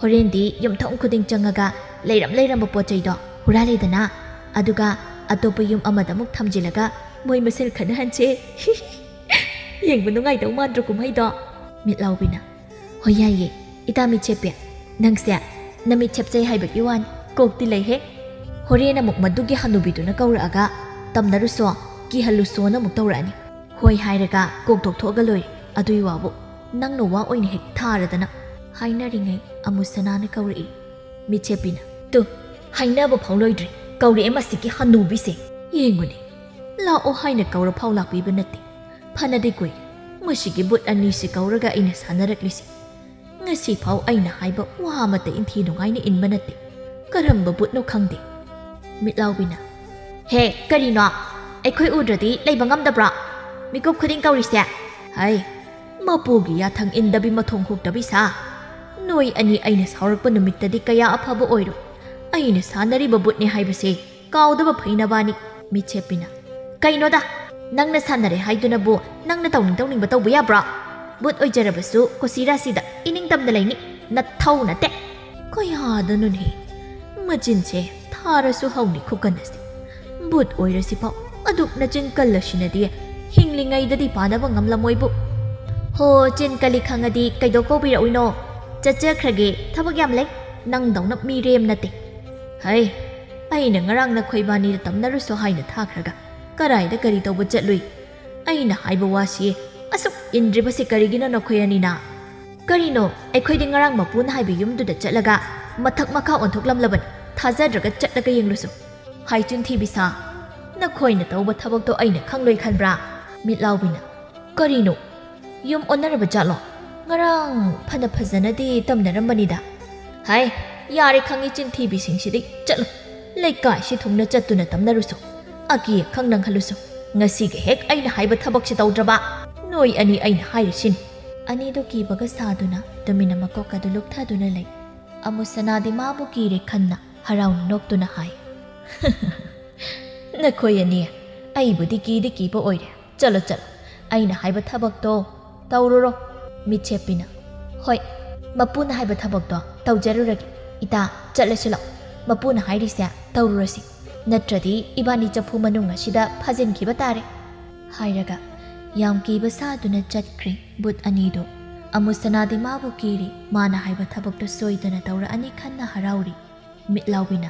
ꯍꯣꯔꯦꯟꯗꯤ ꯌꯨꯝꯊꯣꯡ ꯈꯨꯗꯤꯡ ꯆꯪꯉꯒ ꯂꯩꯔꯝ ꯂꯩꯔꯝꯕ ꯄꯣꯠ ꯆꯩꯗꯣ ꯍꯨꯔꯥꯜꯂꯦꯗꯅ, ꯑꯗꯨꯒ ꯑꯇꯣꯞꯄ ꯌꯨꯝ ꯑꯃꯗ ꯑꯃꯨꯛ ꯊꯝꯖꯤꯜꯂꯒ ꯃꯣꯏ ꯃꯁꯦꯜ ꯈꯠꯅꯍꯟꯁꯦ꯫ ꯌꯦꯡꯕ ꯅꯨꯡꯉꯥꯏꯗꯧ ꯃꯥꯟꯗ꯭ꯔꯣ ꯀꯨꯝꯍꯩꯗꯣ?" ꯃꯤꯠꯂꯥꯎꯕꯤꯅ, "ꯍꯣꯏ ꯌꯥꯏꯌꯦ, ꯏꯇꯥ ꯃꯤꯠꯁꯦꯞꯄꯤ꯫ ꯅꯪꯁꯦ ꯅꯃꯤꯠ ꯁꯦꯞꯆꯩ ꯍꯥꯏꯕꯒꯤ ꯋꯥꯅꯤ, ꯀꯣꯛꯇꯤ ꯂꯩꯍꯦ꯫ ꯍꯣꯔꯦꯟ ꯑꯃꯨꯛ ꯃꯗꯨꯒꯤ ꯍꯅꯨꯕꯤꯗꯨꯅ ꯀꯧꯔꯛꯑꯒ ꯇꯝꯅꯔꯨꯁꯣ, ꯀꯤꯍꯜꯂꯨꯁꯣꯅ ꯑꯃꯨꯛ ꯇꯧꯔꯛꯑꯅꯤ꯫ ꯍꯣꯏ ꯍꯥꯏꯔꯒ ꯀꯣꯛ ꯇꯣꯛꯊꯣꯛꯑꯒ ꯂꯣꯏꯔꯦ꯫ ꯑꯗꯨꯏ ꯋꯥꯕꯨ ꯅꯪꯅ ꯋꯥ ꯑꯣꯏꯅ ꯍꯦꯛ ꯊꯥꯔꯗꯅ꯫" ꯍꯥꯏꯅꯔꯤꯉꯩ ꯑꯃꯨꯁꯅꯥꯅ ꯀꯧꯔꯛꯏ꯫ ꯃꯤꯠꯁꯦꯞꯄꯤꯅ, "ꯇꯨ, ꯍꯥꯏꯅꯕ ꯐꯥꯎ ꯂꯣꯏꯗ꯭ꯔꯤ, ꯀꯧꯔꯛꯑꯦ ꯃꯁꯤꯒꯤ ꯍꯅꯨꯕꯤꯁꯦ꯫ ꯌꯦꯡꯉꯨꯅꯦ, ꯂꯥꯛꯑꯣ ꯍꯥꯏꯅ ꯀꯧꯔ ꯐꯥꯎ ꯂꯥꯛꯄꯤꯕ ꯅꯠꯇꯦ꯫ ꯐꯅꯗꯤ ꯀꯨꯏꯔꯦ ꯃꯁꯤꯒꯤ ꯕꯨꯠ ꯑꯅꯤꯁꯤ ꯀꯧꯔꯒ ꯑꯩꯅ ꯁꯥꯟꯅꯔꯛꯂꯤꯁꯤ꯫ ꯉꯁꯤꯐꯥꯎ ꯑꯩꯅ ꯍꯥꯏꯕ ꯋꯥ ꯑꯃꯠꯇ ꯏꯟꯊꯤ ꯅꯨꯡꯉꯥꯏꯅ ꯏꯟꯕ ꯅꯠꯇꯦ꯫ ꯀꯔꯝꯕ ꯕꯨꯠꯅꯣ ꯈꯪꯗꯦ꯫ ꯃꯤꯠꯂꯥꯎꯕꯤꯅ, "ꯍꯦ, ꯀꯔꯤꯅꯣ? ꯑꯩꯈꯣꯏ ꯎꯗ꯭ꯔꯗꯤ ꯂꯩꯕ ꯉꯝꯗꯕ꯭ꯔꯣ? ꯃꯤꯀꯨꯞ ꯈꯨꯗꯤꯡ ꯀꯧꯔꯤꯁꯦ?" ꯍꯥꯏ, ꯃꯄꯨꯒꯤ ꯌꯥꯊꯪ ꯏꯟꯗꯕꯤ ꯃꯊꯣꯡ ꯍꯨꯛꯇꯕꯤ ꯁꯥ꯫ ꯅꯣꯏ ꯑꯅꯤ ꯑꯩꯅ ꯁꯥꯎꯔꯛꯄ ꯅꯨꯃꯤꯠꯇꯗꯤ ꯀꯌꯥ ꯑꯐꯕ ꯑꯣꯏꯔꯣꯏ꯫ ꯑꯩꯅ ꯁꯥꯟꯅꯔꯤꯕ ꯕꯨꯠꯅꯦ ꯍꯥꯏꯕꯁꯦ ꯀꯥꯎꯗꯕ ꯐꯩꯅꯕꯅꯤ꯫ ꯃꯤꯠꯁꯦꯞꯄꯤꯅ, "ꯀꯩꯅꯣꯗ, ꯅꯪꯅ ꯁꯥꯟꯅꯔꯦ ꯍꯥꯏꯗꯨꯅꯕꯨ ꯅꯪꯅ ꯇꯧꯅꯤꯡ ꯇꯧꯅꯤꯡꯕ ꯇꯧꯕ ꯌꯥꯕ꯭ꯔꯣ? ꯕꯨꯠ ꯑꯣꯏꯖꯔꯕꯁꯨ ꯀꯨꯁꯤ ꯔꯥꯁꯤꯗ ꯏꯅꯤꯡꯇꯝꯅ ꯂꯩꯅꯤ꯫ ꯅꯊꯧ ꯅꯠꯇꯦ꯫ ꯀꯌꯥꯗꯅꯣꯅꯦ? ꯃꯆꯤꯟꯁꯦ ꯊꯥꯔꯁꯨ ꯍꯧꯅꯤ ꯈꯨꯀꯟ ꯑꯁꯤ꯫ ꯕꯨꯠ ꯑꯣꯏꯔꯁꯤꯐꯥꯎ ꯑꯗꯨꯛ ꯅꯆꯤꯟ ꯀꯜꯂꯁꯤꯅꯗꯤ ꯍꯤꯡꯂꯤꯉꯩꯗꯗꯤ ꯄꯥꯟꯅꯕ ꯉꯝꯂꯝꯃꯣꯏꯕꯨ꯫ ꯍꯣ, ꯆꯤꯟ ꯀꯜꯂꯤ ꯈꯪꯉꯗꯤ ꯀꯩꯗꯧ ꯀꯧꯕꯤꯔꯛꯎꯏꯅꯣ? ꯆꯠꯆꯈ꯭ꯔꯒꯦ, ꯊꯕꯛ ꯌꯥꯝ ꯂꯩ꯫ ꯅꯪꯗꯧꯅ ꯃꯤꯔꯦꯝ ꯅꯠꯇꯦ꯫ ꯍꯩ, ꯑꯩꯅ ꯉꯔꯥꯡ ꯅꯈꯣꯏꯕꯥꯅꯤꯗ ꯇꯝꯅꯔꯨꯁꯣ ꯍꯥꯏꯅ ꯊꯥꯈ꯭ꯔꯒ ꯀꯔꯥꯏꯗ ꯀꯔꯤ ꯇꯧꯕ ꯆꯠꯂꯨꯏ? ꯑꯩꯅ ꯍꯥꯏꯕ ꯋꯥꯁꯤ ꯑꯁꯨꯛ ꯏꯟꯗ꯭ꯔꯤꯕꯁꯤ ꯀꯔꯤꯒꯤꯅꯣ ꯅꯈꯣꯏ ꯑꯅꯤꯅ? ꯀꯔꯤꯅꯣ, ꯑꯩꯈꯣꯏꯗꯤ ꯉꯔꯥꯡ ꯃꯄꯨꯅ ꯍꯥꯏꯕ ꯌꯨꯝꯗꯨꯗ ꯆꯠꯂꯒ ꯃꯊꯛ ꯃꯈꯥ ꯑꯣꯟꯊꯣꯛꯂꯝꯂꯕꯅꯤ꯫ ꯊꯥꯖꯗ꯭ꯔꯒ ꯆꯠꯂꯒ ꯌꯦꯡꯂꯨꯁꯨ꯫ ꯍꯥꯏ ꯆꯤꯟꯊꯤꯕꯤ ꯁꯥ, ꯅꯈꯣꯏꯅ ꯇꯧꯕ ꯊꯕꯛꯇꯣ ꯑꯩꯅ ꯈꯪꯂꯣꯏ ꯈꯟꯕ꯭ꯔꯥ? ꯃꯤꯠꯂꯥꯎꯕꯤꯅ, ꯀꯔꯤꯅꯣ? ꯌꯨꯝ ꯑꯣꯟꯅꯔꯕ ꯖꯥꯠꯂꯣ? ꯉꯔꯥꯡ ꯐꯅ ꯐꯖꯅꯗꯤ ꯇꯝꯅꯔꯝꯕꯅꯤꯗ꯫ ꯍꯥꯏ, ꯌꯥꯔꯦ ꯈꯪꯉꯤ ꯆꯤꯟꯊꯤꯕꯤꯁꯤꯡꯁꯤꯗꯤ꯫ ꯆꯠꯂꯨ, ꯂꯩꯀꯥꯏꯁꯤ ꯊꯨꯡꯅ ꯆꯠꯇꯨꯅ ꯇꯝꯅꯔꯨꯁꯨ꯫ ꯑꯀꯤ ꯑꯈꯪ ꯅꯪꯍꯜꯂꯨꯁꯨ꯫ ꯉꯁꯤꯒ ꯍꯦꯛ ꯑꯩꯅ ꯍꯥꯏꯕ ꯊꯕꯛꯁꯤ ꯇꯧꯗ꯭ꯔꯕ ꯅꯣꯏ ꯑꯅꯤ ꯑꯩꯅ ꯍꯥꯏꯔꯤꯁꯤꯅꯤ꯫ ꯑꯅꯤꯗꯨ ꯀꯤꯕꯒ ꯁꯥꯗꯨꯅ ꯇꯨꯃꯤꯟꯅ ꯃꯀꯣꯛ ꯑꯗꯨ ꯂꯨꯞꯊꯗꯨꯅ ꯂꯩ꯫ ꯑꯃꯨꯁꯅꯥꯗꯤ ꯃꯥꯕꯨ ꯀꯤꯔꯦ ꯈꯟꯅ ꯍꯔꯥꯎꯅ ꯅꯣꯛꯇꯨꯅ ꯍꯥꯏ, "ꯅꯈꯣꯏ ꯑꯅꯤ, ꯑꯩꯕꯨꯗꯤ ꯀꯤꯗꯤ ꯀꯤꯕ ꯑꯣꯏꯔꯦ꯫ ꯆꯠꯂꯣ, ꯆꯠꯂꯣ, ꯑꯩꯅ ꯍꯥꯏꯕ ꯊꯕꯛꯇꯣ ꯇꯧꯔꯨꯔꯣ꯫" ꯃꯤꯠꯁꯦꯞꯄꯤꯅ, "ꯍꯣꯏ, ꯃꯄꯨꯅ ꯍꯥꯏꯕ ꯊꯕꯛꯇꯣ ꯇꯧꯖꯔꯨꯔꯒꯦ꯫ ꯏꯇꯥ, ꯆꯠꯂꯁꯤ ꯂꯥꯛꯑꯣ꯫ ꯃꯄꯨꯅ ꯍꯥꯏꯔꯤꯁꯦ ꯇꯧꯔꯨꯔꯁꯤ꯫ ꯅꯠꯇ꯭ꯔꯗꯤ ꯏꯕꯥꯅꯤ ꯆꯐꯨ ꯃꯅꯨꯡ ꯑꯁꯤꯗ ꯐꯥꯖꯤꯟꯈꯤꯕ ꯇꯥꯔꯦ꯫" ꯍꯥꯏꯔꯒ ꯌꯥꯝ ꯀꯤꯕ ꯁꯥꯗꯨꯅ ꯆꯠꯈ꯭ꯔꯦ ꯕꯨꯠ ꯑꯅꯤꯗꯨ꯫ ꯑꯃꯨꯁꯅꯥꯗꯤ ꯃꯥꯕꯨ ꯀꯤꯔꯤ, ꯃꯥꯅ ꯍꯥꯏꯕ ꯊꯕꯛꯇꯣ ꯁꯣꯏꯗꯅ ꯇꯧꯔꯛꯑꯅꯤ ꯈꯟꯅ ꯍꯔꯥꯎꯔꯤ꯫ ꯃꯤꯠꯂꯥꯎꯕꯤꯅ,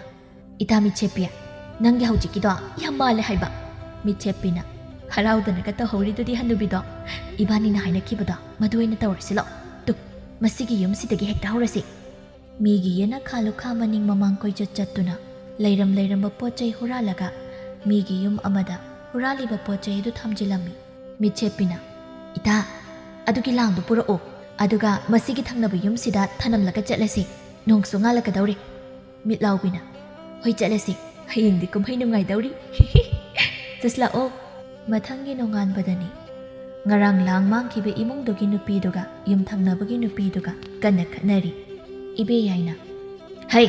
"ꯏꯇꯥ ꯃꯤꯠꯁꯦꯞꯄꯤ, ꯅꯪꯒꯤ ꯍꯧꯖꯤꯛꯀꯤꯗꯣ ꯌꯥꯝ ꯃꯥꯜꯂꯦ ꯍꯥꯏꯕ꯫" ꯃꯤꯠꯁꯦꯞꯄꯤꯅ, "ꯍꯔꯥꯎꯗꯅꯒ ꯇꯧꯍꯧꯔꯤꯗꯨꯗꯤ ꯍꯟꯅꯨꯕꯤꯗꯣ꯫ ꯏꯕꯥꯅꯤꯅ ꯍꯥꯏꯅꯈꯤꯕꯗꯣ ꯃꯗꯨ ꯑꯣꯏꯅ ꯇꯧꯔꯁꯤ ꯂꯥꯛꯑꯣ꯫ ꯇꯨ, ꯃꯁꯤꯒꯤ ꯌꯨꯝꯁꯤꯗꯒꯤ ꯍꯦꯛꯇ ꯍꯧꯔꯁꯤ꯫" ꯃꯤꯒꯤ ꯌꯦꯅꯈꯥ ꯂꯨꯈꯥ ꯃꯅꯤꯡ ꯃꯃꯥꯡ ꯀꯣꯏꯆꯠ ꯆꯠꯇꯨꯅ ꯂꯩꯔꯝ ꯂꯩꯔꯝꯕ ꯄꯣꯠ ꯆꯩ ꯍꯨꯔꯥꯜꯂꯒ ꯃꯤꯒꯤ ꯌꯨꯝ ꯑꯃꯗ ꯍꯨꯔꯥꯜꯂꯤꯕ ꯄꯣꯠ ꯆꯩ ꯑꯗꯨ ꯊꯝꯖꯤꯜꯂꯝꯃꯤ꯫ ꯃꯤꯠꯁꯦꯞꯄꯤꯅ, "ꯏꯇꯥ, ꯑꯗꯨꯒꯤ ꯂꯥꯡꯗꯣ ꯄꯨꯔꯛꯑꯣ, ꯑꯗꯨꯒ ꯃꯁꯤꯒꯤ ꯊꯪꯅꯕ ꯌꯨꯝꯁꯤꯗ ꯊꯅꯝꯂꯒ ꯆꯠꯂꯁꯤ, ꯅꯣꯡꯁꯨ ꯉꯥꯜꯂꯛꯀꯗꯧꯔꯦ꯫" ꯃꯤꯠꯂꯥꯎꯕꯤꯅ, "ꯍꯣꯏ ꯆꯠꯂꯁꯤ, ꯍꯌꯦꯡꯗꯤ ꯀꯨꯝꯍꯩ ꯅꯨꯡꯉꯥꯏꯗꯧꯔꯤ꯫" ꯆꯠꯁꯤꯜꯂꯛꯑꯣ꯫ ꯃꯊꯪꯒꯤ ꯅꯣꯡꯉꯥꯟꯕꯗꯅꯤ꯫ ꯉꯔꯥꯡ ꯂꯥꯡ ꯃꯥꯡꯈꯤꯕ ꯏꯃꯨꯡꯗꯨꯒꯤ ꯅꯨꯄꯤꯗꯨꯒ ꯌꯨꯝꯊꯪꯅꯕꯒꯤ ꯅꯨꯄꯤꯗꯨꯒ ꯀꯟꯅ ꯈꯠꯅꯔꯤ꯫ ꯏꯕꯦ ꯌꯥꯏꯅ, "ꯍꯩ,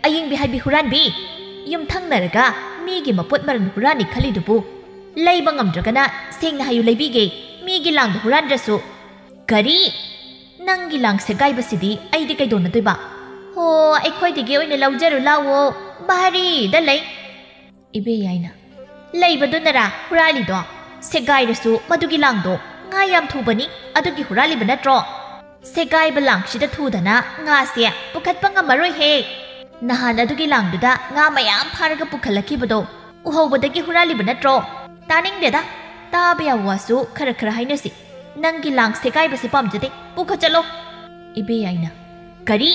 ꯑꯌꯤꯡꯕꯤ ꯍꯥꯏꯕꯤ ꯍꯨꯔꯥꯟꯕꯤ! ꯌꯨꯝꯊꯪꯅꯔꯒ ꯃꯤꯒꯤ ꯃꯄꯣꯠ ꯃꯔꯟ ꯍꯨꯔꯥꯟꯅꯤ ꯈꯜꯂꯤꯗꯨꯕꯨ? ꯂꯩꯕ ꯉꯝꯗ꯭ꯔꯒꯅ ꯁꯦꯡꯅ ꯍꯥꯏꯌꯨ, ꯂꯩꯕꯤꯒꯦ, ꯃꯤꯒꯤ ꯂꯥꯡꯗ ꯍꯨꯔꯥꯟꯗ꯭ꯔꯁꯨ꯫" "ꯀꯔꯤ? ꯅꯪꯒꯤ ꯂꯥꯡ ꯁꯦꯒꯥꯏꯕꯁꯤꯗꯤ ꯑꯩꯗꯤ ꯀꯩꯗꯧꯅꯗꯣꯏꯕ?" "ꯍꯣ, ꯑꯩꯈꯣꯏꯗꯒꯤ ꯑꯣꯏꯅ ꯂꯧꯖꯔꯨ ꯂꯥꯎꯋꯣ, ꯚꯥꯔꯤꯗ ꯂꯩ꯫" ꯏꯕꯦ ꯌꯥꯏꯅ, "ꯂꯩꯕꯗꯨꯅꯔꯥ ꯍꯨꯔꯥꯜꯂꯤꯗꯣ? ꯁꯦꯒꯥꯏꯔꯁꯨ ꯃꯗꯨꯒꯤ ꯂꯥꯡꯗꯣ ꯉꯥ ꯌꯥꯝ ꯊꯨꯕꯅꯤ, ꯑꯗꯨꯒꯤ ꯍꯨꯔꯥꯜꯂꯤꯕ ꯅꯠꯇ꯭ꯔꯣ? ꯁꯦꯒꯥꯏꯕ ꯂꯥꯡꯁꯤꯗ ꯊꯨꯗꯅ ꯉꯥꯁꯦ ꯄꯨꯈꯠꯄ ꯉꯝꯃꯔꯣꯏꯍꯦ꯫ ꯅꯍꯥꯟ ꯑꯗꯨꯒꯤ ꯂꯥꯡꯗꯨꯗ ꯉꯥ ꯃꯌꯥꯝ ꯐꯥꯔꯒ ꯄꯨꯈꯠꯂꯛꯈꯤꯕꯗꯣ ꯎꯍꯧꯕꯗꯒꯤ ꯍꯨꯔꯥꯜꯂꯤꯕ ꯅꯠꯇ꯭ꯔꯣ?" "ꯇꯥꯅꯤꯡꯗꯦꯗ, ꯇꯥꯕ ꯌꯥꯕ ꯋꯥꯁꯨ ꯈꯔ ꯈꯔ ꯍꯥꯏꯅꯁꯤ꯫ ꯅꯪꯒꯤ ꯂꯥꯡ ꯁꯦꯒꯥꯏꯕꯁꯦ ꯄꯥꯝꯖꯗꯦ, ꯄꯨꯈꯠꯆꯠꯂꯣ꯫" ꯏꯕꯦ ꯌꯥꯏꯅ, "ꯀꯔꯤ?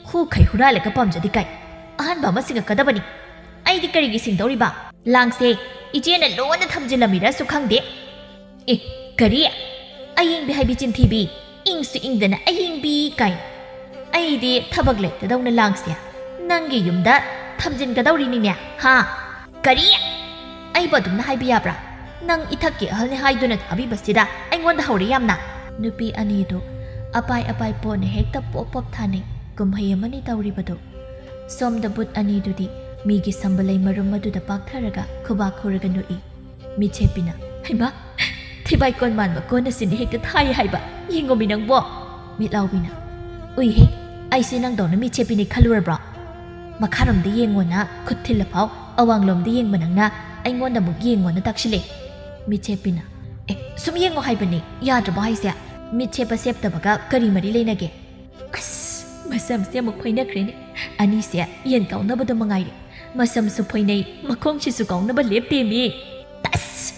ꯍꯨꯈꯩ ꯍꯨꯔꯥꯜꯂꯒ ꯄꯥꯝꯖꯗꯦ ꯀꯥꯏ? ꯑꯍꯟꯕ ꯑꯃ ꯁꯤꯡꯉꯛꯀꯗꯕꯅꯤ꯫ ꯑꯩꯗꯤ ꯀꯔꯤꯒꯤ ꯁꯤꯡꯗꯧꯔꯤꯕ? ꯂꯥꯡꯁꯦ ꯏꯆꯦꯅ ꯂꯣꯟꯅ ꯊꯝꯖꯤꯜꯂꯝꯃꯤꯔꯁꯨ ꯈꯪꯗꯦ꯫" "ꯑꯦ, ꯀꯔꯤ? ꯑꯌꯤꯡꯕꯤ ꯍꯥꯏꯕꯤ ꯆꯤꯟꯊꯤꯕꯤ, ꯏꯪꯁꯨ ꯏꯪꯗꯅ ꯑꯌꯤꯡꯕꯤ ꯀꯥꯏꯅ꯫ ꯑꯩꯗꯤ ꯊꯕꯛ ꯂꯩꯇꯗꯧꯅ ꯂꯥꯡꯁꯦ ꯅꯪꯒꯤ ꯌꯨꯝꯗ ꯊꯝꯖꯤꯟꯒꯗꯧꯔꯤꯅꯤꯅꯦ, ꯍꯥ?" "ꯀꯔꯤ? ꯑꯩꯕꯨ ꯑꯗꯨꯝꯅ ꯍꯥꯏꯕ ꯌꯥꯕ꯭ꯔꯥ? ꯅꯪ ꯏꯊꯛꯀꯤ ꯑꯍꯜꯅꯤ ꯍꯥꯏꯗꯨꯅ ꯊꯥꯕꯤꯕꯁꯤꯗ ꯑꯩꯉꯣꯟꯗ ꯍꯧꯔꯦ ꯌꯥꯝꯅ꯫" ꯅꯨꯄꯤ ꯑꯅꯤꯗꯨ ꯑꯄꯥꯏ ꯑꯄꯥꯏ ꯄꯣꯠꯅ ꯍꯦꯛꯇ ꯄꯣꯞ ꯄꯣꯞ ꯊꯥꯅꯩ꯫ ꯀꯨꯝꯍꯩ ꯑꯃꯅꯤ ꯇꯧꯔꯤꯕꯗꯨ꯫ ꯁꯣꯝꯗ ꯕꯨꯠ ꯑꯅꯤꯗꯨꯗꯤ ꯃꯤꯒꯤ ꯁꯝꯕꯂꯩ ꯃꯔꯨꯝ ꯑꯗꯨꯗ ꯄꯥꯛꯊꯔꯒ ꯈꯨꯕꯥꯛ ꯈꯨꯔꯒ ꯅꯣꯛꯏ꯫ ꯃꯤꯠꯁꯦꯞꯄꯤꯅ, "ꯍꯩꯃꯥ, ꯊꯤꯕꯥꯏ ꯀꯣꯟ ꯃꯥꯟꯕ ꯀꯣꯟ ꯑꯁꯤꯅ ꯍꯦꯛꯇ ꯊꯥꯏ ꯍꯥꯏꯕ, ꯌꯦꯡꯉꯣꯃꯤ ꯅꯪꯕꯣ!" ꯃꯤꯠꯂꯥꯎꯕꯤꯅ, "ꯎꯏꯍꯦ, ꯑꯩꯁꯦ ꯅꯪꯗꯧꯅ ꯃꯤꯠꯁꯦꯞꯄꯤꯅꯤ ꯈꯜꯂꯨꯔꯕ꯭ꯔꯣ? ꯃꯈꯥꯔꯣꯝꯗ ꯌꯦꯡꯉꯣꯅ ꯈꯨꯠ ꯊꯤꯜꯂꯐꯥꯎ ꯑꯋꯥꯡꯂꯣꯝꯗ ꯌꯦꯡꯕ ꯅꯪꯅ ꯑꯩꯉꯣꯟꯗ ꯑꯃꯨꯛ ꯌꯦꯡꯉꯣꯅ ꯇꯥꯛꯁꯤꯜꯂꯦ꯫" ꯃꯤꯠꯁꯦꯞꯄꯤꯅ, "ꯑꯦ, ꯁꯨꯝ ꯌꯦꯡꯉꯣ ꯍꯥꯏꯕꯅꯤ, ꯌꯥꯗ꯭ꯔꯕꯣ ꯍꯥꯏꯁꯦ? ꯃꯤꯠ ꯁꯦꯞꯄ ꯁꯦꯞꯇꯕꯒ ꯀꯔꯤ ꯃꯔꯤ ꯂꯩꯅꯒꯦ?" ꯑꯁ, ꯃꯁꯝꯁꯦ ꯑꯃꯨꯛ ꯐꯣꯏꯅꯈ꯭ꯔꯦꯅꯦ꯫ ꯑꯅꯤꯁꯦ ꯌꯦꯟ ꯀꯥꯎꯅꯕꯗ ꯃꯉꯥꯏꯔꯦ꯫ ꯃꯁꯝꯁꯨ ꯐꯣꯏꯅꯩ, ꯃꯈꯣꯡꯁꯤꯁꯨ ꯀꯥꯎꯅꯕ ꯂꯦꯞꯇꯦꯃꯤ꯫ ꯇꯁ!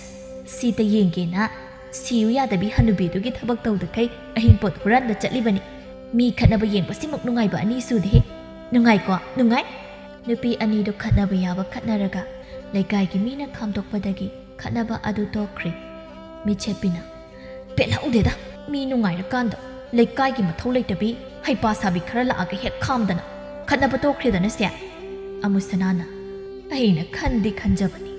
ꯁꯤꯗ ꯌꯦꯡꯒꯦꯅ ꯁꯤꯌꯨ ꯌꯥꯗꯕꯤ ꯍꯅꯨꯕꯤꯗꯨꯒꯤ ꯊꯕꯛ ꯇꯧꯗꯈꯩ ꯑꯍꯤꯡ ꯄꯣꯠ ꯍꯨꯔꯥꯟꯕ ꯆꯠꯂꯤꯕꯅꯤ꯫ ꯃꯤ ꯈꯠꯅꯕ ꯌꯦꯡꯕꯁꯤꯃꯨꯛ ꯅꯨꯡꯉꯥꯏꯕ ꯑꯅꯤ ꯁꯨꯗꯦꯍꯦ꯫ ꯅꯨꯡꯉꯥꯏꯀꯣ? ꯅꯨꯡꯉꯥꯏ? ꯅꯨꯄꯤ ꯑꯅꯤꯗꯨ ꯈꯠꯅꯕ ꯌꯥꯕ ꯈꯠꯅꯔꯒ ꯂꯩꯀꯥꯏꯒꯤ ꯃꯤꯅ ꯈꯥꯝꯗꯣꯛꯄꯗꯒꯤ ꯈꯠꯅꯕ ꯑꯗꯨ ꯇꯣꯛꯈ꯭ꯔꯦ꯫ ꯃꯤꯠꯁꯦꯠꯄꯤꯅ, "ꯄꯦꯜꯍꯧꯗꯦꯗ, ꯃꯤ ꯅꯨꯡꯉꯥꯏꯔꯀꯥꯟꯗ ꯂꯩꯀꯥꯏꯒꯤ ꯃꯊꯧ ꯂꯩꯇꯕꯤ ꯍꯩꯄꯥ ꯁꯥꯕꯤ ꯈꯔ ꯂꯥꯛꯑꯒ ꯍꯦꯛ ꯈꯥꯝꯗꯅ ꯈꯠꯅꯕ ꯇꯣꯛꯈ꯭ꯔꯦꯗꯅ ꯁꯦ?" ꯑꯃꯨꯁꯅꯥꯅ, "ꯑꯩꯅ ꯈꯟꯗꯤ ꯈꯟꯖꯕꯅꯤ,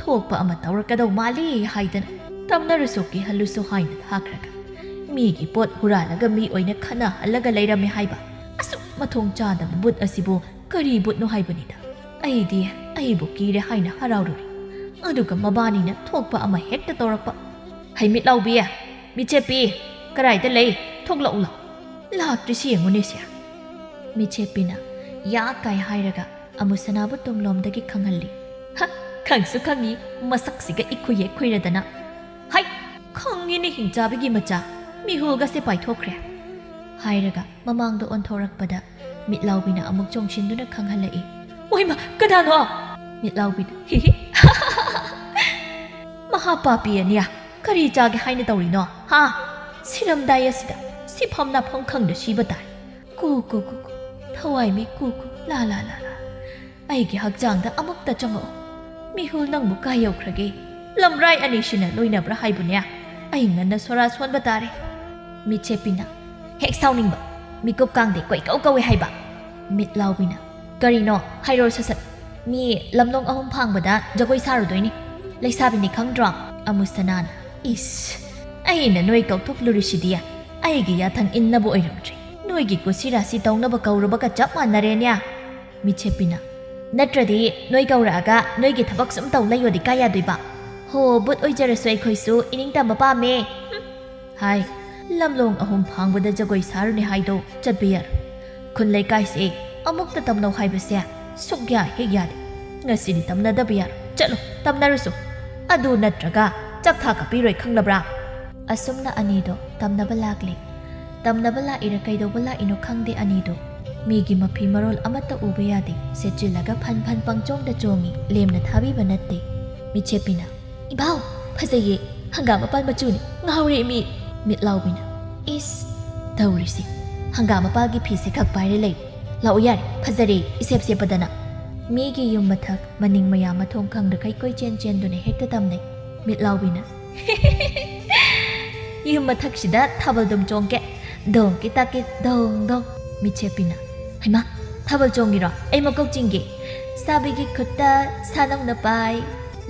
ꯊꯣꯛꯄ ꯑꯃ ꯇꯧꯔꯛꯀꯗꯧ ꯃꯥꯜꯂꯤ ꯍꯥꯏꯗꯅ ꯇꯝꯅꯔꯨꯁꯨ ꯀꯤꯍꯜꯂꯨꯁꯨ ꯍꯥꯏꯅ ꯊꯥꯈ꯭ꯔꯒ, ꯃꯤꯒꯤ ꯄꯣꯠ ꯍꯨꯔꯥꯜꯂꯒ ꯃꯤ ꯑꯣꯏꯅ ꯈꯠꯅꯍꯜꯂꯒ ꯂꯩꯔꯝꯃꯦ ꯍꯥꯏꯕ ꯑꯁꯨꯛ ꯃꯊꯣꯡ ꯆꯥꯗꯕ ꯕꯨꯠ ꯑꯁꯤꯕꯨ ꯀꯔꯤ ꯕꯨꯠꯅꯣ ꯍꯥꯏꯕꯅꯤꯗ? ꯑꯩꯗꯤ ꯑꯩꯕꯨ ꯀꯤꯔꯦ ꯍꯥꯏꯅ ꯍꯔꯥꯎꯔꯨꯔꯦ, ꯑꯗꯨꯒ ꯃꯕꯥꯅꯤꯅ ꯊꯣꯛꯄ ꯑꯃ ꯍꯦꯛꯇ ꯇꯧꯔꯛꯄ꯫ ꯍꯩ ꯃꯤꯠ ꯂꯥꯎꯕꯤ, ꯃꯤꯠꯁꯦꯞꯄꯤ, ꯀꯔꯥꯏꯗ ꯂꯩ? ꯊꯣꯛꯂꯛꯎ ꯂꯥꯎ꯫ ꯂꯥꯛꯇ꯭ꯔꯤꯁꯤ ꯌꯦꯡꯉꯨꯅꯦ ꯁꯦ꯫" ꯃꯤꯠꯁꯦꯞꯄꯤꯅ ꯌꯥ ꯀꯥꯏ ꯍꯥꯏꯔꯒ ꯑꯃꯨꯁꯅꯥꯕꯨ ꯇꯨꯡꯂꯣꯝꯗꯒꯤ ꯈꯪꯍꯜꯂꯤ꯫ "ꯍ, ꯈꯪꯁꯨ ꯈꯪꯉꯤ, ꯃꯁꯛꯁꯤꯒ ꯏꯈꯨ ꯌꯦꯛꯈꯨꯏꯔꯗꯅ꯫ ꯍꯩ, ꯈꯪꯉꯤꯅꯦ ꯍꯤꯡꯆꯥꯕꯤꯒꯤ ꯃꯆꯥ, ꯃꯤꯍꯨꯜꯒꯁꯦ ꯄꯥꯏꯊꯣꯛꯈ꯭ꯔꯦ" ꯍꯥꯏꯔꯒ ꯃꯃꯥꯡꯗ ꯑꯣꯟꯊꯣꯔꯛꯄꯗ ꯃꯤꯠꯂꯥꯎꯕꯤꯅ ꯑꯃꯨꯛ ꯆꯣꯡꯁꯤꯟꯗꯨꯅ ꯈꯪꯍꯜꯂꯛꯏ꯫ "ꯍꯣꯏꯃ, ꯀꯅꯥꯅꯣ?" ꯃꯤꯠꯂꯥꯎꯕꯤꯅ, "ꯍꯤ ꯍꯤ, ꯃꯍꯥ ꯄꯥꯄꯤ ꯑꯅꯤꯌꯥ, ꯀꯔꯤ ꯆꯥꯒꯦ ꯍꯥꯏꯅ ꯇꯧꯔꯤꯅꯣ, ꯍꯥ? ꯁꯤꯔꯝꯗꯥꯏ ꯑꯁꯤꯗ ꯁꯤꯐꯝ ꯅꯥꯐꯝ ꯈꯪꯗ ꯁꯤꯕ ꯇꯥꯏ꯫ ꯀꯨ ꯀꯨ ꯀꯨ ꯀꯨ, ꯊꯋꯥꯏ ꯃꯤ ꯀꯨ ꯀꯨ, ꯂꯥ ꯂꯥ ꯂꯥ ꯂꯥ꯫ ꯑꯩꯒꯤ ꯍꯛꯆꯥꯡꯗ ꯑꯃꯨꯛꯇ ꯆꯪꯉꯛꯑꯣ꯫ ꯃꯤꯍꯨꯜ ꯅꯪꯕꯨ ꯀꯥꯏ ꯌꯧꯈ꯭ꯔꯒꯦ? ꯂꯝꯔꯥꯏ ꯑꯅꯤꯁꯤꯅ ꯂꯣꯏꯅꯕ꯭ꯔꯥ ꯍꯥꯏꯕꯨꯅꯦ? ꯑꯩ ꯉꯟꯅ ꯁꯣꯔꯥ ꯁꯣꯟꯕ ꯇꯥꯔꯦ꯫" ꯃꯤꯠꯁꯦꯞꯄꯤꯅ, "ꯍꯦꯛ ꯁꯥꯎꯅꯤꯡꯕ, ꯃꯤꯀꯨꯞ ꯀꯥꯡꯗꯦ ꯀꯣꯏꯀꯧ ꯀꯧꯏ ꯍꯥꯏꯕ꯫" ꯃꯤꯠꯂꯥꯎꯕꯤꯅ, "ꯀꯔꯤꯅꯣ? ꯍꯥꯏꯔꯣ ꯁꯠ ꯁꯠ꯫ ꯃꯤ ꯂꯝꯂꯣꯡ ꯑꯍꯨꯝ ꯐꯥꯡꯕꯗ ꯖꯒꯣꯏ ꯁꯥꯔꯨꯗꯣꯏꯅꯤ꯫ ꯂꯩꯁꯥꯕꯤꯅꯤ ꯈꯪꯗ꯭ꯔꯣ?" ꯑꯃꯨꯁꯅꯥꯅ, "ꯏꯁ, ꯑꯩꯅ ꯅꯣꯏ ꯀꯧꯊꯣꯛꯂꯨꯔꯤꯁꯤꯗꯤ ꯑꯩꯒꯤ ꯌꯥꯊꯪ ꯏꯟꯅꯕ ꯑꯣꯏꯔꯝꯗ꯭ꯔꯦ꯫ ꯅꯣꯏꯒꯤ ꯀꯨꯁꯤ ꯔꯥꯁꯤ ꯇꯧꯅꯕ ꯀꯧꯔꯨꯕꯒ ꯆꯞ ꯃꯥꯟꯅꯔꯦꯅꯦ꯫" ꯃꯤꯠꯁꯦꯞꯄꯤꯅ, "ꯅꯠꯇ꯭ꯔꯗꯤ ꯅꯣꯏ ꯀꯧꯔꯛꯑꯒ ꯅꯣꯏꯒꯤ ꯊꯕꯛ ꯁꯨꯝ ꯇꯧ ꯂꯩꯌꯣꯗꯤ ꯀꯥꯏ ꯌꯥꯗꯣꯏꯕ? ꯍꯣ, ꯕꯨꯠ ꯑꯣꯏꯖꯔꯁꯨ ꯑꯩꯈꯣꯏꯁꯨ ꯏꯅꯤꯡꯇꯝꯕ ꯄꯥꯝꯃꯦ꯫ ꯍꯨꯝ꯫ ꯍꯥꯏ, ꯂꯝꯂꯣꯡ ꯑꯍꯨꯝ ꯐꯥꯡꯕꯗ ꯖꯒꯣꯏ ꯁꯥꯔꯨꯅꯦ ꯍꯥꯏꯗꯣ ꯆꯠꯄ ꯌꯥꯔꯣꯏ꯫ ꯈꯨꯟ ꯂꯩꯀꯥꯏꯁꯦ ꯑꯃꯨꯛꯇ ꯇꯝꯅꯧ ꯍꯥꯏꯕꯁꯦ ꯁꯨꯛꯌꯥ ꯍꯦꯛ ꯌꯥꯗꯦ꯫ ꯉꯁꯤꯗꯤ ꯇꯝꯅꯗꯕ ꯌꯥꯔꯣꯏ꯫ ꯆꯠꯂꯣ, ꯇꯝꯅꯔꯨꯁꯨ꯫ ꯑꯗꯨ ꯅꯠꯇ꯭ꯔꯒ ꯆꯥꯛ ꯊꯥꯛꯀ ꯄꯤꯔꯣꯏ ꯈꯪꯂꯕ꯭ꯔꯥ?" ꯑꯁꯨꯝꯅ ꯑꯅꯤꯗꯣ ꯇꯝꯅꯕ ꯂꯥꯛꯂꯦ꯫ ꯇꯝꯅꯕ ꯂꯥꯛꯏꯔ ꯀꯩꯗꯧꯕ ꯂꯥꯛꯏꯅꯣ ꯈꯪꯗꯦ ꯑꯅꯤꯗꯣ꯫ ꯃꯤꯒꯤ ꯃꯐꯤ ꯃꯔꯣꯜ ꯑꯃꯠꯇ ꯎꯕ ꯌꯥꯗꯦ꯫ ꯁꯦꯠꯆꯤꯜꯂꯒ ꯐꯟ ꯐꯟ ꯄꯪꯆꯣꯡꯗ ꯆꯣꯡꯉꯤ, ꯂꯦꯝꯅ ꯊꯥꯕꯤꯕ ꯅꯠꯇꯦ꯫ ꯃꯤꯠꯁꯦꯞꯄꯤꯅ, "ꯏꯕꯥꯎ, ꯐꯖꯩꯌꯦ, ꯍꯪꯒꯥꯝ ꯃꯄꯥꯟ ꯃꯆꯨꯅꯤ, ꯉꯥꯎꯔꯦ ꯃꯤ꯫" ꯃꯤꯠꯂꯥꯎꯕꯤꯅ, "ꯏꯁ, ꯇꯧꯔꯤꯁꯤ, ꯍꯪꯒꯥꯝ ꯃꯄꯥꯜꯒꯤ ꯐꯤꯁꯦ ꯈꯛ ꯄꯥꯏꯔ ꯂꯩ꯫ ꯂꯥꯛꯑꯣ ꯌꯥꯔꯦ, ꯐꯖꯔꯦ, ꯏꯁꯦꯞ ꯁꯦꯞꯄꯗꯅ꯫" ꯃꯤꯒꯤ ꯌꯨꯝ ꯃꯊꯛ ꯃꯅꯤꯡ ꯃꯌꯥ ꯃꯊꯣꯡ ꯈꯪꯗꯈꯩ ꯀꯣꯏꯆꯦꯟ ꯆꯦꯟꯗꯨꯅ ꯍꯦꯛꯇ ꯇꯝꯅꯩ꯫ ꯃꯤꯠꯂꯥꯎꯕꯤꯅ, ꯌꯨꯝ ꯃꯊꯛꯁꯤꯗ ꯊꯥꯕꯜꯗꯨꯝ ꯆꯣꯡꯒꯦ꯫ ꯗꯣꯡ ꯀꯤ ꯇꯥꯛ ꯀꯤ ꯗꯣꯡ ꯗꯣꯡ꯫ ꯃꯤꯠꯁꯦ ꯄꯤꯅ, "ꯍꯩꯃꯥ, ꯊꯥꯕꯜ ꯆꯣꯡꯉꯤꯔꯣ? ꯑꯩ ꯃꯀꯣꯛ ꯆꯤꯡꯒꯦ꯫ ꯁꯥꯕꯤꯒꯤ ꯈꯨꯠꯇ ꯁꯥꯅꯧꯅ ꯄꯥꯏ"꯫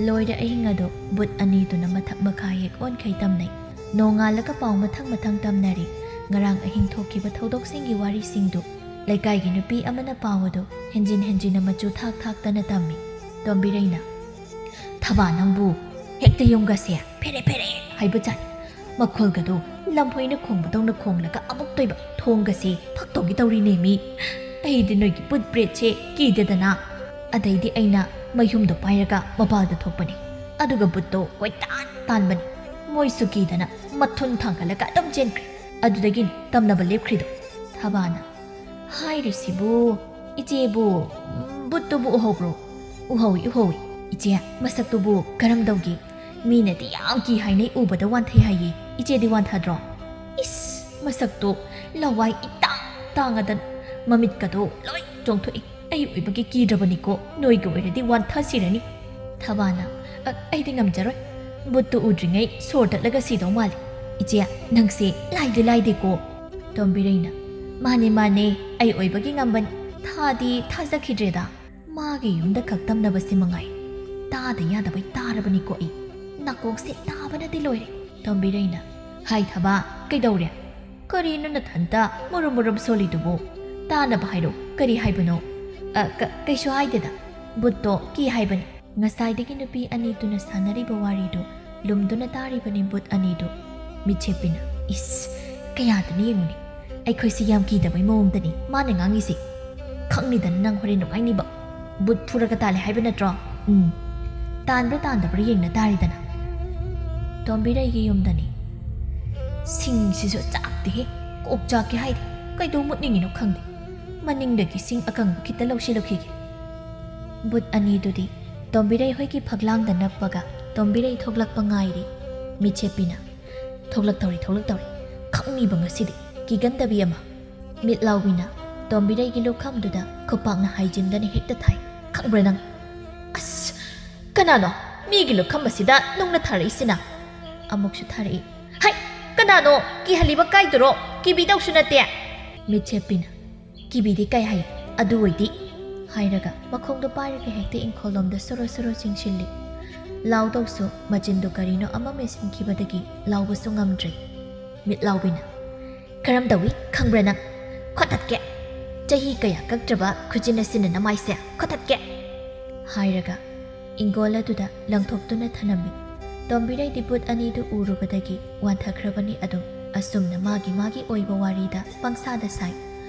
ꯂꯣꯏꯔꯦ ꯑꯍꯤꯡ ꯑꯗꯨ꯫ ꯕꯨꯠ ꯑꯅꯤꯗꯨꯅ ꯃꯊꯛ ꯃꯈꯥ ꯍꯦꯛ ꯑꯣꯟꯈꯩ ꯇꯝꯅꯩ꯫ ꯅꯣꯡꯉꯥꯜꯂꯒ ꯄꯥꯎ ꯃꯊꯪ ꯃꯊꯪ ꯇꯝꯅꯔꯤ꯫ ꯉꯔꯥꯡ ꯑꯍꯤꯡ ꯊꯣꯛꯈꯤꯕ ꯊꯧꯗꯣꯛꯁꯤꯡꯒꯤ ꯋꯥꯔꯤꯁꯤꯡꯗꯨ ꯂꯩꯀꯥꯏꯒꯤ ꯅꯨꯄꯤ ꯑꯃꯅ ꯄꯥꯎ ꯑꯗꯨ ꯍꯦꯟꯖꯤꯟ ꯍꯦꯟꯖꯤꯟꯅ ꯃꯆꯨ ꯊꯥꯛ ꯊꯥꯛꯇꯅ ꯇꯝꯃꯤ꯫ ꯇꯣꯝꯕꯤꯔꯩꯅ, "ꯊꯕꯥ ꯅꯪꯕꯨ, ꯍꯦꯛꯇ ꯌꯨꯝꯒꯁꯦ ꯐꯦꯔꯦ ꯐꯦꯔꯦ ꯍꯥꯏꯕ ꯖꯥꯠ꯫ ꯃꯈꯣꯜꯒꯗꯣ ꯂꯝꯍꯣꯏꯅ ꯈꯣꯡꯕꯗꯧꯅ ꯈꯣꯡꯂꯒ ꯑꯃꯨꯛꯇꯣꯏꯕ ꯊꯣꯡꯒꯁꯦ ꯐꯛꯇꯧꯒꯤ ꯇꯧꯔꯤꯅꯦꯃꯤ꯫ ꯑꯩꯗꯤ ꯅꯣꯏꯒꯤ ꯕꯨꯠ ꯕ꯭ꯔꯦꯠꯁꯦ ꯀꯤꯗꯦꯗꯅ"꯫ ꯑꯗꯩꯗꯤ ꯑꯩꯅ ꯃꯌꯨꯝꯗꯣ ꯄꯥꯏꯔꯒ ꯃꯄꯥꯜꯗ ꯊꯣꯛꯄꯅꯤ꯫ ꯑꯗꯨꯒ ꯕꯨꯠꯇꯣ ꯀꯣꯏꯇꯥꯟ ꯇꯥꯟꯕꯅꯤ꯫ ꯃꯣꯏꯁꯨ ꯀꯤꯗꯅ ꯃꯊꯨꯟ ꯊꯥꯡꯒꯠꯂꯒ ꯑꯗꯨꯝ ꯆꯦꯟꯈ꯭ꯔꯦ꯫ ꯑꯗꯨꯗꯒꯤꯅꯤ ꯇꯝꯅꯕ ꯂꯦꯞꯈ꯭ꯔꯤꯗꯣ꯫ ꯊꯕꯥꯅ, "ꯍꯥꯏꯔꯤꯁꯤꯕꯨ, ꯏꯆꯦꯕꯨ, ꯎꯝ, ꯕꯨꯠꯇꯨꯕꯨ ꯎꯍꯧꯕ꯭ꯔꯣ?" "ꯎꯍꯧꯏ, ꯎꯍꯧꯏ꯫ ꯏꯆꯦ, ꯃꯁꯛꯇꯨꯕꯨ ꯀꯔꯝ ꯇꯧꯒꯦ? ꯃꯤꯅꯗꯤ ꯌꯥꯝ ꯀꯤ ꯍꯥꯏꯅꯩ, ꯎꯕꯗ ꯋꯥꯟꯊꯩ ꯍꯥꯏꯌꯦ꯫ ꯏꯆꯦꯗꯤ ꯋꯥꯟꯊꯗ꯭ꯔꯣ?" "ꯏꯁ, ꯃꯁꯛꯇꯣ ꯂꯋꯥꯏ ꯏꯇꯥꯡ ꯇꯥꯡꯉꯗꯅ ꯃꯃꯤꯠꯀꯗꯣ ꯂꯣꯏ ꯆꯣꯡꯊꯣꯛꯏ꯫ ꯑꯩ ꯑꯣꯏꯕꯒꯤ ꯀꯤꯗ꯭ꯔꯕꯅꯤꯀꯣ, ꯅꯣꯏꯒ ꯑꯣꯏꯔꯗꯤ ꯋꯥꯟꯊꯁꯤꯔꯅꯤ"꯫ ꯊꯕꯥꯅ, "ꯑ, ꯑꯩꯗꯤ ꯉꯝꯖꯔꯣꯏ꯫ ꯕꯨꯠꯇꯨ ꯎꯗ꯭ꯔꯤꯉꯩ ꯁꯣꯔ ꯇꯠꯂꯒ ꯁꯤꯗꯧ ꯃꯥꯜꯂꯤ꯫ ꯏꯆꯦ, ꯅꯪꯁꯦ ꯂꯥꯏꯗꯤ ꯂꯥꯏꯗꯦꯀꯣ"꯫ ꯇꯣꯝꯕꯤꯔꯩꯅ, "ꯃꯥꯅꯦ, ꯃꯥꯅꯦ, ꯑꯩ ꯑꯣꯏꯕꯒꯤ ꯉꯝꯕꯅꯤ꯫ ꯊꯥꯗꯤ ꯊꯥꯖꯈꯤꯗ꯭ꯔꯦꯗ꯫ ꯃꯥꯒꯤ ꯌꯨꯝꯗ ꯈꯛ ꯇꯝꯅꯕꯁꯤ ꯃꯉꯥꯏ꯫ ꯇꯥꯗ ꯌꯥꯗꯕꯩ ꯇꯥꯔꯕꯅꯤꯀꯣ ꯑꯩ꯫ ꯅꯥꯀꯣꯡꯁꯦ ꯇꯥꯕꯅꯗꯤ ꯂꯣꯏꯔꯦ"꯫ ꯇꯣꯝꯕꯤꯔꯩꯅ, "ꯍꯥꯏ ꯊꯕꯥ, ꯀꯩꯗꯧꯔꯦ? ꯀꯔꯤꯅꯣ ꯅꯊꯟꯇ ꯃꯨꯔꯨꯝ ꯃꯨꯔꯨꯝ ꯁꯣꯜꯂꯤꯗꯨꯕꯨ? ꯇꯥꯅꯕ ꯍꯥꯏꯔꯣ, ꯀꯔꯤ ꯍꯥꯏꯕꯅꯣ?" "ꯑ, ꯀ-, ꯀꯩꯁꯨ ꯍꯥꯏꯗꯦꯗ꯫ ꯕꯨꯠꯇꯣ ꯀꯤ ꯍꯥꯏꯕꯅꯤ"꯫ ꯉꯁꯥꯏꯗꯒꯤ ꯅꯨꯄꯤ ꯑꯅꯤꯗꯨꯅ ꯁꯥꯟꯅꯔꯤꯕ ꯋꯥꯔꯤꯗꯨ ꯂꯨꯝꯗꯨꯅ ꯇꯥꯔꯤꯕꯅꯤ ꯕꯨꯠ ꯑꯅꯤꯗꯨ꯫ ꯃꯤꯠꯁꯦ ꯄꯤꯅ, "ꯏꯁ, ꯀꯌꯥꯗꯅ ꯌꯦꯡꯉꯨꯅꯤ꯫ ꯑꯩꯈꯣꯏꯁꯤ ꯌꯥꯝ ꯀꯤꯗꯕꯩ ꯃꯑꯣꯡꯗꯅꯤ ꯃꯥꯅ ꯉꯥꯡꯉꯤꯁꯦ꯫ ꯈꯪꯅꯤꯗꯅ ꯅꯪ ꯍꯣꯔꯦꯟ ꯅꯨꯡꯉꯥꯏꯅꯤꯕ꯫ ꯕꯨꯠ ꯐꯨꯔꯒ ꯇꯥꯜꯂꯦ ꯍꯥꯏꯕ ꯅꯠꯇ꯭ꯔꯣ? ꯎꯝ, ꯇꯥꯟꯕ꯭ꯔꯥ ꯇꯥꯟꯗꯕ꯭ꯔꯥ ꯌꯦꯡꯅ ꯇꯥꯔꯦꯗꯅ"꯫ ꯇꯣꯝꯕꯤꯔꯩꯒꯤ ꯌꯨꯝꯗꯅꯤ꯫ ꯁꯤꯡꯁꯤꯁꯨ ꯆꯥꯛꯇꯦꯍꯦ꯫ ꯀꯣꯛ ꯆꯥꯛꯀꯦ ꯍꯥꯏꯗꯦ꯫ ꯀꯩꯗꯧ ꯃꯨꯠꯅꯤꯡꯉꯤꯅꯣ ꯈꯪꯗꯦ꯫ ꯃꯅꯤꯡꯗꯒꯤ ꯁꯤꯡ ꯑꯀꯪꯕ ꯈꯤꯇ ꯂꯧꯁꯤꯜꯂꯨꯈꯤꯒꯦ꯫ ꯕꯨꯠ ꯑꯅꯤꯗꯨꯗꯤ ꯇꯣꯝꯕꯤꯔꯩ ꯍꯣꯏꯒꯤ ꯐꯛꯂꯥꯡꯗ ꯅꯞꯄꯒ ꯇꯣꯝꯕꯤꯔꯩ ꯊꯣꯛꯂꯛꯄ ꯉꯥꯏꯔꯤ꯫ ꯃꯤꯠꯁꯦ ꯄꯤꯅ, "ꯊꯣꯛꯂꯛꯇꯧꯔꯤ, ꯊꯣꯛꯂꯛꯇꯧꯔꯤ꯫ ꯈꯪꯅꯤꯕ ꯉꯁꯤꯗꯤ꯫ ꯀꯤꯒꯟꯗꯕꯤ ꯑꯃ"꯫ ꯃꯤꯠ ꯂꯥꯎꯕꯤꯅ ꯇꯣꯝꯕꯤꯔꯩꯒꯤ ꯂꯨꯈꯝꯗꯨꯗ ꯈꯨꯄꯥꯛꯅ ꯍꯥꯏꯖꯤꯟꯗꯅ ꯍꯦꯛꯇ ꯊꯥꯏ꯫ "ꯈꯪꯕ꯭ꯔꯥ ꯅꯪ?" "ꯑꯁ! ꯀꯅꯥꯅꯣ ꯃꯤꯒꯤ ꯂꯨꯈꯝ ꯑꯁꯤꯗ ꯅꯨꯡꯅ ꯊꯥꯔꯛꯏꯁꯤꯅ?" ꯑꯃꯨꯛꯁꯨ ꯊꯥꯔꯛꯏ꯫ "ꯍꯩ! ꯀꯅꯥꯅꯣ? ꯀꯤꯍꯜꯂꯤꯕ ꯀꯥꯏꯗꯨꯔꯣ? ꯀꯤꯕꯤꯗꯧꯁꯨ ꯅꯠꯇꯦ!" ꯃꯤꯠꯁꯦꯞꯄꯤꯅ, "ꯀꯤꯕꯤꯗꯤ ꯀꯩ ꯍꯥꯏ? ꯑꯗꯨ ꯑꯣꯏꯗꯤ!" ꯍꯥꯏꯔꯒ ꯃꯈꯣꯡꯗꯣ ꯄꯥꯏꯔꯒ ꯍꯦꯛꯇ ꯏꯪꯈꯣꯜꯂꯣꯝꯗ ꯁꯣꯔꯣ ꯁꯣꯔꯣ ꯆꯤꯡꯁꯤꯜꯂꯤ꯫ ꯂꯥꯎꯗꯧꯁꯨ ꯃꯆꯤꯟꯗꯣ ꯀꯔꯤꯅꯣ ꯑꯃ ꯃꯦꯠꯁꯤꯟꯈꯤꯕꯗꯒꯤ ꯂꯥꯎꯕꯁꯨ ꯉꯝꯗ꯭ꯔꯦ꯫ ꯃꯤꯠꯂꯥꯎꯕꯤꯅ, "ꯀꯔꯝ ꯇꯧꯏ ꯈꯪꯕ꯭ꯔꯥ ꯅꯪ? ꯈꯣꯠꯇꯠꯀꯦ! ꯆꯍꯤ ꯀꯌꯥ ꯀꯛꯇ꯭ꯔꯕ ꯈꯨꯖꯤꯟ ꯑꯁꯤꯅ ꯅꯃꯥꯏꯁꯦ ꯈꯣꯠꯇꯠꯀꯦ!" ꯍꯥꯏꯔꯒ ꯏꯪꯒꯣꯜ ꯑꯗꯨꯗ ꯂꯪꯊꯣꯛꯇꯨꯅ ꯊꯅꯝꯃꯤ꯫ ꯇꯣꯝꯕꯤꯔꯩꯗꯤ ꯕꯨꯠ ꯑꯅꯤꯗꯨ ꯎꯔꯨꯕꯗꯒꯤ ꯋꯥꯟꯊꯈ꯭ꯔꯕꯅꯤ ꯑꯗꯨꯝ꯫ ꯑꯁꯨꯝꯅ ꯃꯥꯒꯤ ꯃꯥꯒꯤ ꯑꯣꯏꯕ ꯋꯥꯔꯤꯗ ꯄꯪꯁꯥꯗ ꯁꯥꯏ꯫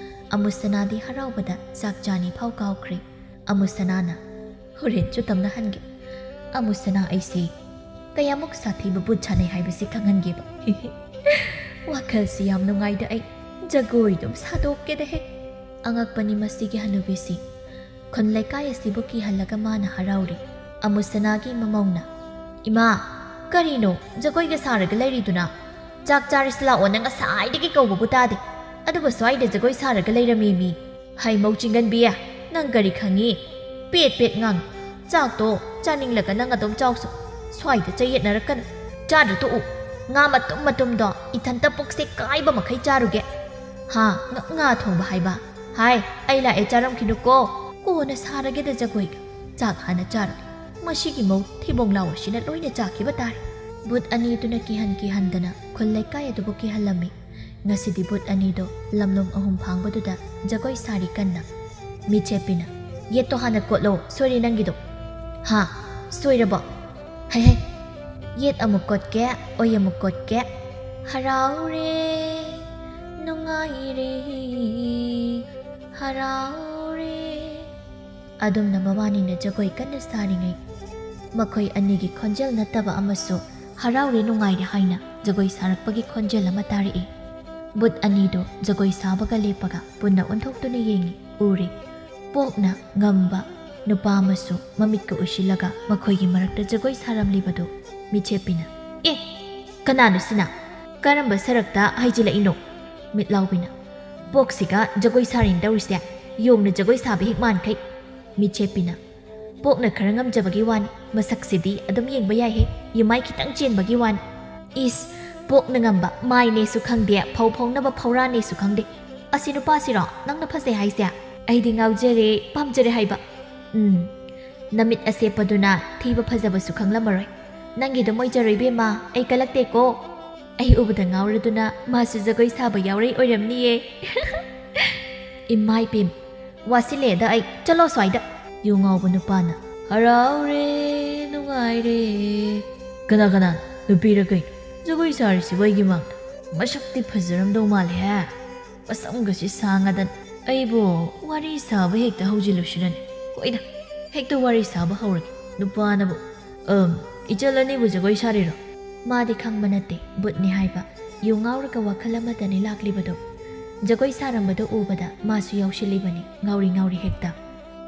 ꯑꯃꯨꯁꯅꯥꯗꯤ ꯍꯔꯥꯎꯕꯗ ꯆꯥꯛ ꯆꯥꯅꯤ ꯐꯥꯎ ꯀꯥꯎꯈ꯭ꯔꯦ꯫ ꯑꯃꯨꯁꯅꯥꯅ, "ꯍꯣꯔꯦꯟꯁꯨ ꯇꯝꯅꯍꯟꯒꯦ꯫ ꯑꯃꯨꯁꯅꯥ ꯑꯩꯁꯦ ꯀꯌꯥꯃꯨꯛ ꯁꯥꯊꯤꯕ ꯕꯨꯠ ꯁꯥꯟꯅꯩ ꯍꯥꯏꯕꯁꯤ ꯈꯪꯍꯟꯒꯦꯕ꯫ ꯋꯥꯈꯜꯁꯤ ꯌꯥꯝ ꯅꯨꯡꯉꯥꯏꯗ ꯑꯩ꯫ ꯖꯒꯣꯏ ꯑꯗꯨꯝ ꯁꯥꯗꯣꯛꯀꯦꯗ ꯍꯦ!" ꯑꯉꯛꯄꯅꯤ ꯃꯁꯤꯒꯤ ꯍꯅꯨꯕꯤꯁꯤ꯫ ꯈꯨꯟ ꯂꯩꯀꯥꯏ ꯑꯁꯤꯕꯨ ꯀꯤꯍꯜꯂꯒ ꯃꯥꯅ ꯍꯔꯥꯎꯔꯤ꯫ ꯑꯃꯨꯁꯅꯥꯒꯤ ꯃꯃꯧꯅ, "ꯏꯃꯥ, ꯀꯔꯤꯅꯣ? ꯖꯒꯣꯏꯒ ꯁꯥꯔꯒ ꯂꯩꯔꯤꯗꯨꯅ? ꯆꯥꯛ ꯆꯥꯔꯁꯤ ꯂꯥꯛꯑꯣ, ꯅꯪ ꯉꯁꯥꯏꯗꯒꯤ ꯀꯧꯕꯕꯨ ꯇꯥꯗꯦ꯫ ꯑꯗꯨꯒ ꯁ꯭ꯋꯥꯏꯗ ꯖꯒꯣꯏ ꯁꯥꯔꯒ ꯂꯩꯔꯝꯃꯦꯃꯤ꯫ ꯍꯩꯃꯧ ꯆꯤꯡꯒꯟꯕꯤ, ꯅꯪ ꯀꯔꯤ ꯈꯪꯉꯤ? ꯄꯦꯠ ꯄꯦꯠ ꯉꯥꯡ꯫ ꯆꯥꯛꯇꯣ ꯆꯥꯅꯤꯡꯂꯒ ꯅꯪ ꯑꯗꯨꯝ ꯆꯥꯎꯁꯨ꯫ ꯁ꯭ꯋꯥꯏꯗ ꯆꯌꯦꯠꯅꯔꯛꯀꯅꯨ꯫ ꯆꯥꯗ꯭ꯔ ꯇꯣꯛꯎ꯫ ꯉꯥ ꯃꯇꯨꯝ ꯃꯇꯨꯝꯗꯣ ꯏꯊꯟꯇ ꯄꯨꯛꯁꯦ ꯀꯥꯏꯕ ꯃꯈꯩ ꯆꯥꯔꯨꯒꯦ꯫ ꯍꯥ, ꯉ-, ꯉꯥ ꯊꯣꯡꯕ ꯍꯥꯏꯕ? ꯍꯥꯏ, ꯑꯩ ꯂꯥꯛꯑꯦ, ꯆꯥꯔꯝꯈꯤꯅꯨꯀꯣ꯫ ꯀꯣꯟꯅ ꯁꯥꯔꯒꯦꯗ ꯖꯒꯣꯏꯒ꯫ ꯆꯥꯛ ꯍꯥꯟꯅ ꯆꯥꯔꯨꯒꯦ꯫ ꯃꯁꯤꯒꯤ ꯃꯧ ꯊꯤꯕꯣꯡ ꯂꯥꯎ ꯑꯁꯤꯅ ꯂꯣꯏꯅ ꯆꯥꯈꯤꯕ ꯇꯥꯔꯦ꯫" ꯕꯨꯠ ꯑꯅꯤꯗꯨꯅ ꯀꯤꯍꯟ ꯀꯤꯍꯟꯗꯅ ꯈꯨꯜ ꯂꯩꯀꯥꯏ ꯑꯗꯨꯕꯨ ꯀꯤꯍꯜꯂꯝꯃꯤ꯫ ꯉꯁꯤꯗꯤ ꯕꯨꯠ ꯑꯅꯤꯗꯣ ꯂꯝꯂꯣꯡ ꯑꯍꯨꯝ ꯐꯥꯡꯕꯗꯨꯗ ꯖꯒꯣꯏ ꯁꯥꯔꯤ ꯀꯟꯅ꯫ ꯃꯤꯠꯁꯦꯞꯄꯤꯅ, "ꯌꯦꯠꯇꯣ ꯍꯥꯟꯅ ꯀꯣꯠꯂꯣ, ꯁꯣꯏꯔꯦ ꯅꯪꯒꯤꯗꯣ꯫" "ꯍꯥ? ꯁꯣꯏꯔꯕꯣ? ꯍꯩ ꯍꯩ, ꯌꯦꯠ ꯑꯃꯨꯛ ꯀꯣꯠꯀꯦ, ꯑꯣꯏ ꯑꯃꯨꯛ ꯀꯣꯠꯀꯦ꯫ ꯍꯔꯥꯎꯔꯦ, ꯅꯨꯡꯉꯥꯏꯔꯦ, ꯍꯔꯥꯎꯔꯦ꯫" ꯑꯗꯨꯝꯅ ꯃꯕꯥꯅꯤꯅ ꯖꯒꯣꯏ ꯀꯟꯅ ꯁꯥꯔꯤꯉꯩ, ꯃꯈꯣꯏ ꯑꯅꯤꯒꯤ ꯈꯣꯟꯖꯦꯜ ꯅꯠꯇꯕ ꯑꯃꯁꯨ ꯍꯔꯥꯎꯔꯦ ꯅꯨꯡꯉꯥꯏꯔꯦ ꯍꯥꯏꯅ ꯖꯒꯣꯏ ꯁꯥꯔꯛꯄꯒꯤ ꯈꯣꯟꯖꯦꯜ ꯑꯃ ꯇꯥꯔꯛꯏ꯫ ꯕꯨꯠ ꯑꯅꯤꯗꯨ ꯖꯒꯣꯏ ꯁꯥꯕꯒ ꯂꯦꯞꯄꯒ ꯄꯨꯟꯅ ꯑꯣꯟꯊꯣꯛꯇꯨꯅ ꯌꯦꯡꯉꯤ꯫ ꯎꯔꯦ, ꯄꯣꯛꯅ ꯉꯝꯕ ꯅꯨꯄꯥ ꯑꯃꯁꯨ ꯃꯃꯤꯠꯀ ꯎꯏꯁꯤꯜꯂꯒ ꯃꯈꯣꯏꯒꯤ ꯃꯔꯛꯇ ꯖꯒꯣꯏ ꯁꯥꯔꯝꯂꯤꯕꯗꯨ꯫ ꯃꯤꯠꯁꯦꯞꯄꯤꯅ, "ꯑꯦ, ꯀꯅꯥꯅꯣ ꯁꯤꯅ? ꯀꯔꯝꯕ ꯁꯔꯛꯇ ꯍꯩꯖꯤꯜꯂꯛꯏꯅꯣ?" ꯃꯤꯠꯂꯥꯎꯕꯤꯅ, "ꯄꯣꯛꯁꯤꯒ ꯖꯒꯣꯏ ꯁꯥꯔꯤꯅ ꯇꯧꯔꯤꯁꯦ, ꯌꯣꯡꯅ ꯖꯒꯣꯏ ꯁꯥꯕ ꯍꯦꯛ ꯃꯥꯟꯈꯩ꯫" ꯃꯤꯠꯁꯦꯞꯄꯤꯅ, "ꯄꯣꯛꯅ ꯈꯔ ꯉꯝꯖꯕꯒꯤ ꯋꯥꯅꯤ, ꯃꯁꯛꯁꯤꯗꯤ ꯑꯗꯨꯝ ꯌꯦꯡꯕ ꯌꯥꯏꯍꯦ, ꯌꯨꯃꯥꯏ ꯈꯤꯇꯪ ꯆꯦꯟꯕꯒꯤ ꯋꯥꯅꯤ꯫" ꯏꯁ, ꯄꯣꯛꯅ ꯉꯝꯕ ꯃꯥꯏꯅꯦꯁꯨ ꯈꯪꯗꯦ, ꯐꯧ ꯐꯧꯅꯕ ꯐꯧꯔꯥꯅꯦꯁꯨ ꯈꯪꯗꯦ꯫ ꯑꯁꯤ ꯅꯨꯄꯥꯁꯤꯔꯣ ꯅꯪꯅ ꯐꯖꯩ ꯍꯥꯏꯁꯦ? ꯑꯩꯗꯤ ꯉꯥꯎꯖꯔꯦ, ꯄꯥꯝꯖꯔꯦ ꯍꯥꯏꯕ꯫ ꯎꯝ, ꯅꯃꯤꯠ ꯑꯁꯦꯞꯄꯗꯨꯅ ꯊꯤꯕ ꯐꯖꯕꯁꯨ ꯈꯪꯂꯝꯃꯔꯣꯏ꯫ ꯅꯪꯒꯤꯗꯣ ꯃꯣꯏ ꯖꯔꯣꯏ ꯏꯕꯦꯝꯃ, ꯑꯩ ꯀꯂꯛꯇꯦꯀꯣ꯫ ꯑꯩ ꯎꯕꯗ ꯉꯥꯎꯔꯗꯨꯅ ꯃꯥꯁꯨ ꯖꯒꯣꯏ ꯁꯥꯕ ꯌꯥꯎꯔꯩ ꯑꯣꯏꯔꯝꯅꯤꯌꯦ꯫ ꯏꯃꯥꯏ ꯄꯦꯝ, ꯋꯥꯁꯤꯜꯂꯦꯗ ꯑꯩ, ꯆꯠꯂꯣ ꯁ꯭ꯋꯥꯏꯗ꯫ ꯌꯨ ꯉꯥꯎꯕ ꯅꯨꯄꯥꯅ, "ꯍꯔꯥꯎꯔꯦ, ꯅꯨꯡꯉꯥꯏꯔꯦ꯫ ꯀꯅꯥ ꯀꯅꯥ? ꯅꯨꯄꯤꯔ ꯀꯩꯅꯣ? ꯖꯒꯣꯏ ꯁꯥꯔꯤꯁꯤꯕꯨ ꯑꯩꯒꯤ ꯃꯥꯡꯗ? ꯃꯁꯛꯇꯤ ꯐꯖꯔꯝꯗꯧ ꯃꯥꯜꯂꯦꯍꯦ꯫ ꯃꯁꯝꯒꯁꯤ ꯁꯥꯡꯉꯗꯅ꯫ ꯑꯩꯕꯨ ꯋꯥꯔꯤ ꯁꯥꯕ ꯍꯦꯛꯇ ꯍꯧꯖꯤꯜꯂꯨꯁꯤꯔꯅꯦ? ꯍꯣꯏꯗ, ꯍꯦꯛꯇ ꯋꯥꯔꯤ ꯁꯥꯕ ꯍꯧꯔꯒꯦ꯫ ꯅꯨꯄꯥꯅꯕꯨ, ꯑꯝ, ꯏꯆꯜ ꯑꯅꯤꯕꯨ ꯖꯒꯣꯏ ꯁꯥꯔꯤꯔꯣ?" ꯃꯥꯗꯤ ꯈꯪꯕ ꯅꯠꯇꯦ ꯕꯨꯠꯅꯤ ꯍꯥꯏꯕ꯫ ꯌꯨ ꯉꯥꯎꯔꯒ ꯋꯥꯈꯜ ꯑꯃꯗꯅꯤ ꯂꯥꯛꯂꯤꯕꯗꯣ꯫ ꯖꯒꯣꯏ ꯁꯥꯔꯝꯕꯗꯣ ꯎꯕꯗ ꯃꯥꯁꯨ ꯌꯥꯎꯁꯤꯜꯂꯤꯕꯅꯤ, ꯉꯥꯎꯔꯤ ꯉꯥꯎꯔꯤ ꯍꯦꯛꯇ꯫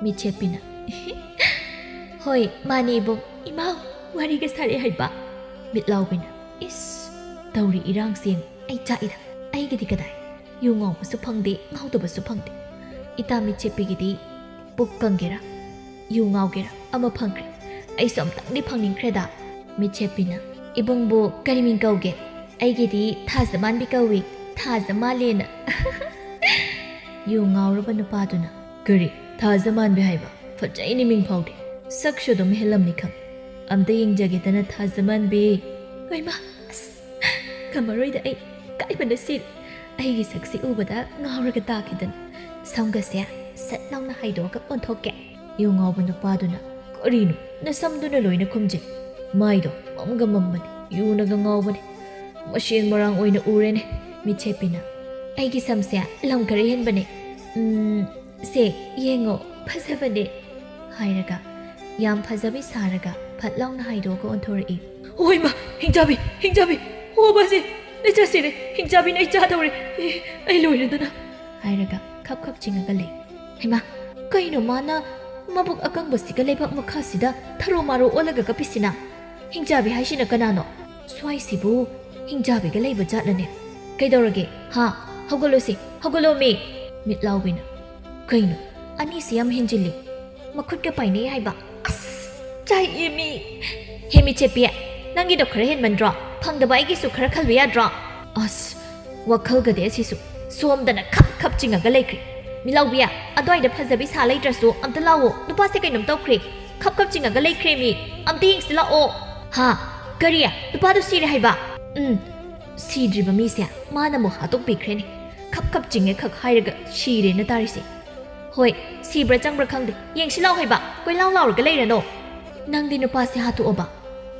ꯃꯤꯠꯁꯦꯞꯄꯤꯅ, "ꯍꯣꯏ, ꯃꯥꯅꯤ ꯏꯕꯨꯡ꯫ ꯏꯃꯥꯎ, ꯋꯥꯔꯤꯒ ꯁꯥꯔꯦ ꯍꯥꯏꯕ?" ꯃꯤꯠꯂꯥꯎꯕꯤꯅ, "ꯏꯁ, ꯇꯧꯔꯤ ꯏꯔꯥꯡꯁꯦ ꯌꯦꯡꯉꯨ, ꯑꯩ ꯆꯥꯛꯏꯗ꯫ ꯑꯩꯒꯤꯗꯤ ꯀꯗꯥꯏ? ꯌꯨ ꯉꯥꯎꯕꯁꯨ ꯐꯪꯗꯦ, ꯉꯥꯎꯗꯕꯁꯨ ꯐꯪꯗꯦ꯫ ꯏꯇꯥ ꯃꯤꯠꯁꯦꯞꯄꯤꯒꯤꯗꯤ ꯄꯨꯛ ꯀꯪꯒꯦꯔꯥ, ꯌꯨ ꯉꯥꯎꯒꯦꯔꯥ, ꯑꯃ ꯐꯪꯈ꯭ꯔꯦ꯫ ꯑꯩꯁꯨ ꯑꯝꯇꯪꯗꯤ ꯐꯪꯅꯤꯡꯈ꯭ꯔꯦꯗ꯫" ꯃꯤꯠꯁꯦꯞꯄꯤꯅ, "ꯏꯕꯨꯡꯕꯨ ꯀꯔꯤ ꯃꯤꯡ ꯀꯧꯒꯦ?" "ꯑꯩꯒꯤꯗꯤ ꯊꯥꯖꯃꯥꯟꯕꯤ ꯀꯧꯏ, ꯊꯥꯖꯃꯥꯜꯂꯦꯅ꯫" ꯌꯨ ꯉꯥꯎꯔꯕ ꯅꯨꯄꯥꯗꯨꯅ, "ꯀꯔꯤ? ꯊꯥꯖꯃꯥꯟꯕꯤ ꯍꯥꯏꯕ? ꯐꯖꯩꯅꯦ ꯃꯤꯡ ꯐꯥꯎꯗꯤ꯫ ꯁꯛꯁꯨ ꯑꯗꯨꯝ ꯍꯦꯜꯂꯝꯅꯤ ꯈꯪ꯫ ꯑꯝꯇ ꯌꯦꯡꯖꯒꯦꯗꯅ ꯊꯥꯖꯃꯥꯟꯕꯤ꯫" ꯍꯣꯏꯃ, ꯑꯁ, ꯉꯝꯃꯔꯣꯏꯗ ꯑꯩ, ꯏꯀꯥꯏꯕꯅ ꯁꯤꯔꯦ꯫ ꯑꯩꯒꯤ ꯁꯛꯁꯤ ꯎꯕꯗ ꯉꯥꯎꯔꯒ ꯇꯥꯈꯤꯗꯅ꯫ ꯁꯝꯒꯁꯦ ꯁꯠ ꯂꯥꯎꯅ ꯍꯥꯏꯗꯣꯛꯑꯒ ꯑꯣꯟꯊꯣꯛꯀꯦ꯫ ꯌꯨ ꯉꯥꯎꯕ ꯅꯨꯄꯥꯗꯨꯅ, "ꯀꯔꯤꯅꯣ? ꯅꯁꯝꯗꯨꯅ ꯂꯣꯏꯅ ꯈꯨꯝꯖꯤꯜꯂꯤ꯫ ꯃꯥꯏꯗꯣ ꯃꯝꯒ ꯃꯝꯕꯅꯤ, ꯌꯨꯅꯒ ꯉꯥꯎꯕꯅꯤ꯫ ꯃꯁꯦꯟ ꯃꯔꯥꯡ ꯑꯣꯏꯅ ꯎꯔꯦꯅꯦ꯫" ꯃꯤꯠꯁꯦꯞꯄꯤꯅ, "ꯑꯩꯒꯤ ꯁꯝꯁꯦ ꯂꯝ ꯈꯔ ꯍꯦꯟꯕꯅꯦ꯫ ꯎꯝ, ꯁꯦ, ꯌꯦꯡꯉꯣ, ꯐꯖꯕꯅꯦ," ꯍꯥꯏꯔꯒ ꯌꯥꯝ ꯐꯖꯕꯤ ꯁꯥꯔꯒ ꯐꯠ ꯂꯥꯎꯅ ꯍꯥꯏꯗꯣꯛꯑꯒ ꯑꯣꯟꯊꯣꯔꯛꯏ꯫ "ꯍꯣꯏꯃ, ꯍꯤꯡꯆꯥꯕꯤ, ꯍꯤꯡꯆꯥꯕꯤ, ꯍꯣꯕꯁꯦ, ꯂꯩꯆꯠꯁꯤꯔꯦ, ꯍꯤꯡꯆꯥꯕꯤꯅ ꯑꯩ ꯆꯥꯗꯧꯔꯦ꯫ ꯑꯦ, ꯑꯩ ꯂꯣꯏꯔꯦꯗꯅ," ꯍꯥꯏꯔꯒ ꯈꯞ ꯈꯞ ꯆꯤꯡꯉꯒ ꯂꯩ꯫ ꯍꯩꯃꯥ, ꯀꯩꯅꯣ ꯃꯥꯅ ꯃꯕꯨꯛ ꯑꯀꯪꯕꯁꯤꯒ ꯂꯩꯕꯥꯛ ꯃꯈꯥꯁꯤꯗ ꯊꯔꯣ ꯃꯥꯔꯣ ꯑꯣꯜꯂꯒ ꯀꯞꯄꯤꯁꯤꯅ? ꯍꯤꯡꯆꯥꯕꯤ ꯍꯥꯏꯁꯤꯅ ꯀꯅꯥꯅꯣ? ꯁ꯭ꯋꯥꯏꯁꯤꯕꯨ ꯍꯤꯡꯆꯥꯕꯤꯒ ꯂꯩꯕ ꯖꯥꯠꯂꯅꯦ? ꯀꯩꯗꯧꯔꯒꯦ? ꯍꯥ? ꯍꯧꯒꯠꯂꯣꯁꯤ, ꯍꯧꯒꯠꯂꯣ ꯃꯤ!" ꯃꯤꯠꯂꯥꯎꯕꯤꯅ, "ꯀꯩꯅꯣ? ꯑꯅꯤꯁꯤ ꯌꯥꯝ ꯍꯦꯟꯖꯤꯜꯂꯤ꯫ ꯃꯈꯨꯠꯀ ꯄꯥꯏꯅꯩ ꯍꯥꯏꯕ꯫ ꯑꯁ! ꯆꯥꯛꯑꯦ ꯃꯤ!" "ꯍꯦ ꯃꯤꯠꯁꯦꯞꯄꯤ, ꯅꯪꯒꯤꯗꯣ ꯈꯔ ꯍꯦꯟꯃꯟꯗ꯭ꯔꯣ? ꯐꯪꯗꯕ ꯑꯩꯒꯤꯁꯨ ꯈꯔ ꯈꯜꯂꯨ ꯌꯥꯗ꯭ꯔꯣ? ꯑꯁ, ꯋꯥꯈꯜꯒꯗꯤ ꯑꯁꯤꯁꯨ ꯁꯣꯝꯗꯅ ꯈꯞ ꯈꯞ ꯆꯤꯡꯉꯒ ꯂꯩꯈ꯭ꯔꯦ꯫ ꯃꯤꯂꯥꯎꯕꯤ, ꯑꯗ꯭ꯋꯥꯏꯗ ꯐꯖꯕꯤ ꯁꯥ ꯂꯩꯇ꯭ꯔꯁꯨ ꯑꯝꯇ ꯂꯥꯛꯑꯣ꯫ ꯅꯨꯄꯥꯁꯦ ꯀꯩꯅꯣꯝ ꯇꯧꯈ꯭ꯔꯦ꯫ ꯈꯞ ꯈꯞ ꯆꯤꯡꯉꯒ ꯂꯩꯈ꯭ꯔꯦ ꯃꯤ꯫ ꯑꯝꯇ ꯌꯦꯡꯁꯤ ꯂꯥꯛꯑꯣ꯫ ꯍꯥ? ꯀꯔꯤ? ꯅꯨꯄꯥꯗꯣ ꯁꯤꯔꯦ ꯍꯥꯏꯕ? ꯎꯝ, ꯁꯤꯗ꯭ꯔꯤꯕ ꯃꯤꯁꯦ ꯃꯥꯅ ꯑꯃꯨꯛ ꯍꯥꯠꯇꯣꯛꯄꯤꯈ꯭ꯔꯦꯅꯦ꯫ ꯈꯞ ꯈꯞ ꯆꯤꯡꯉꯦ ꯈꯛ ꯍꯥꯏꯔꯒ ꯁꯤꯔꯦꯅ ꯇꯥꯔꯤꯁꯦ꯫ ꯍꯣꯏ, ꯁꯤꯕ꯭ꯔꯥ ꯆꯪꯕ꯭ꯔꯥ ꯈꯪꯗꯦ꯫ ꯌꯦꯡꯁꯤ ꯂꯥꯎ ꯍꯥꯏꯕ, ꯀꯣꯏꯂꯥꯎ ꯂꯥꯎꯔꯒ ꯂꯩꯔꯅꯣ꯫ ꯅꯪꯗꯤ ꯅꯨꯄꯥꯁꯦ ꯍꯥꯠꯇꯣꯛꯑꯕ?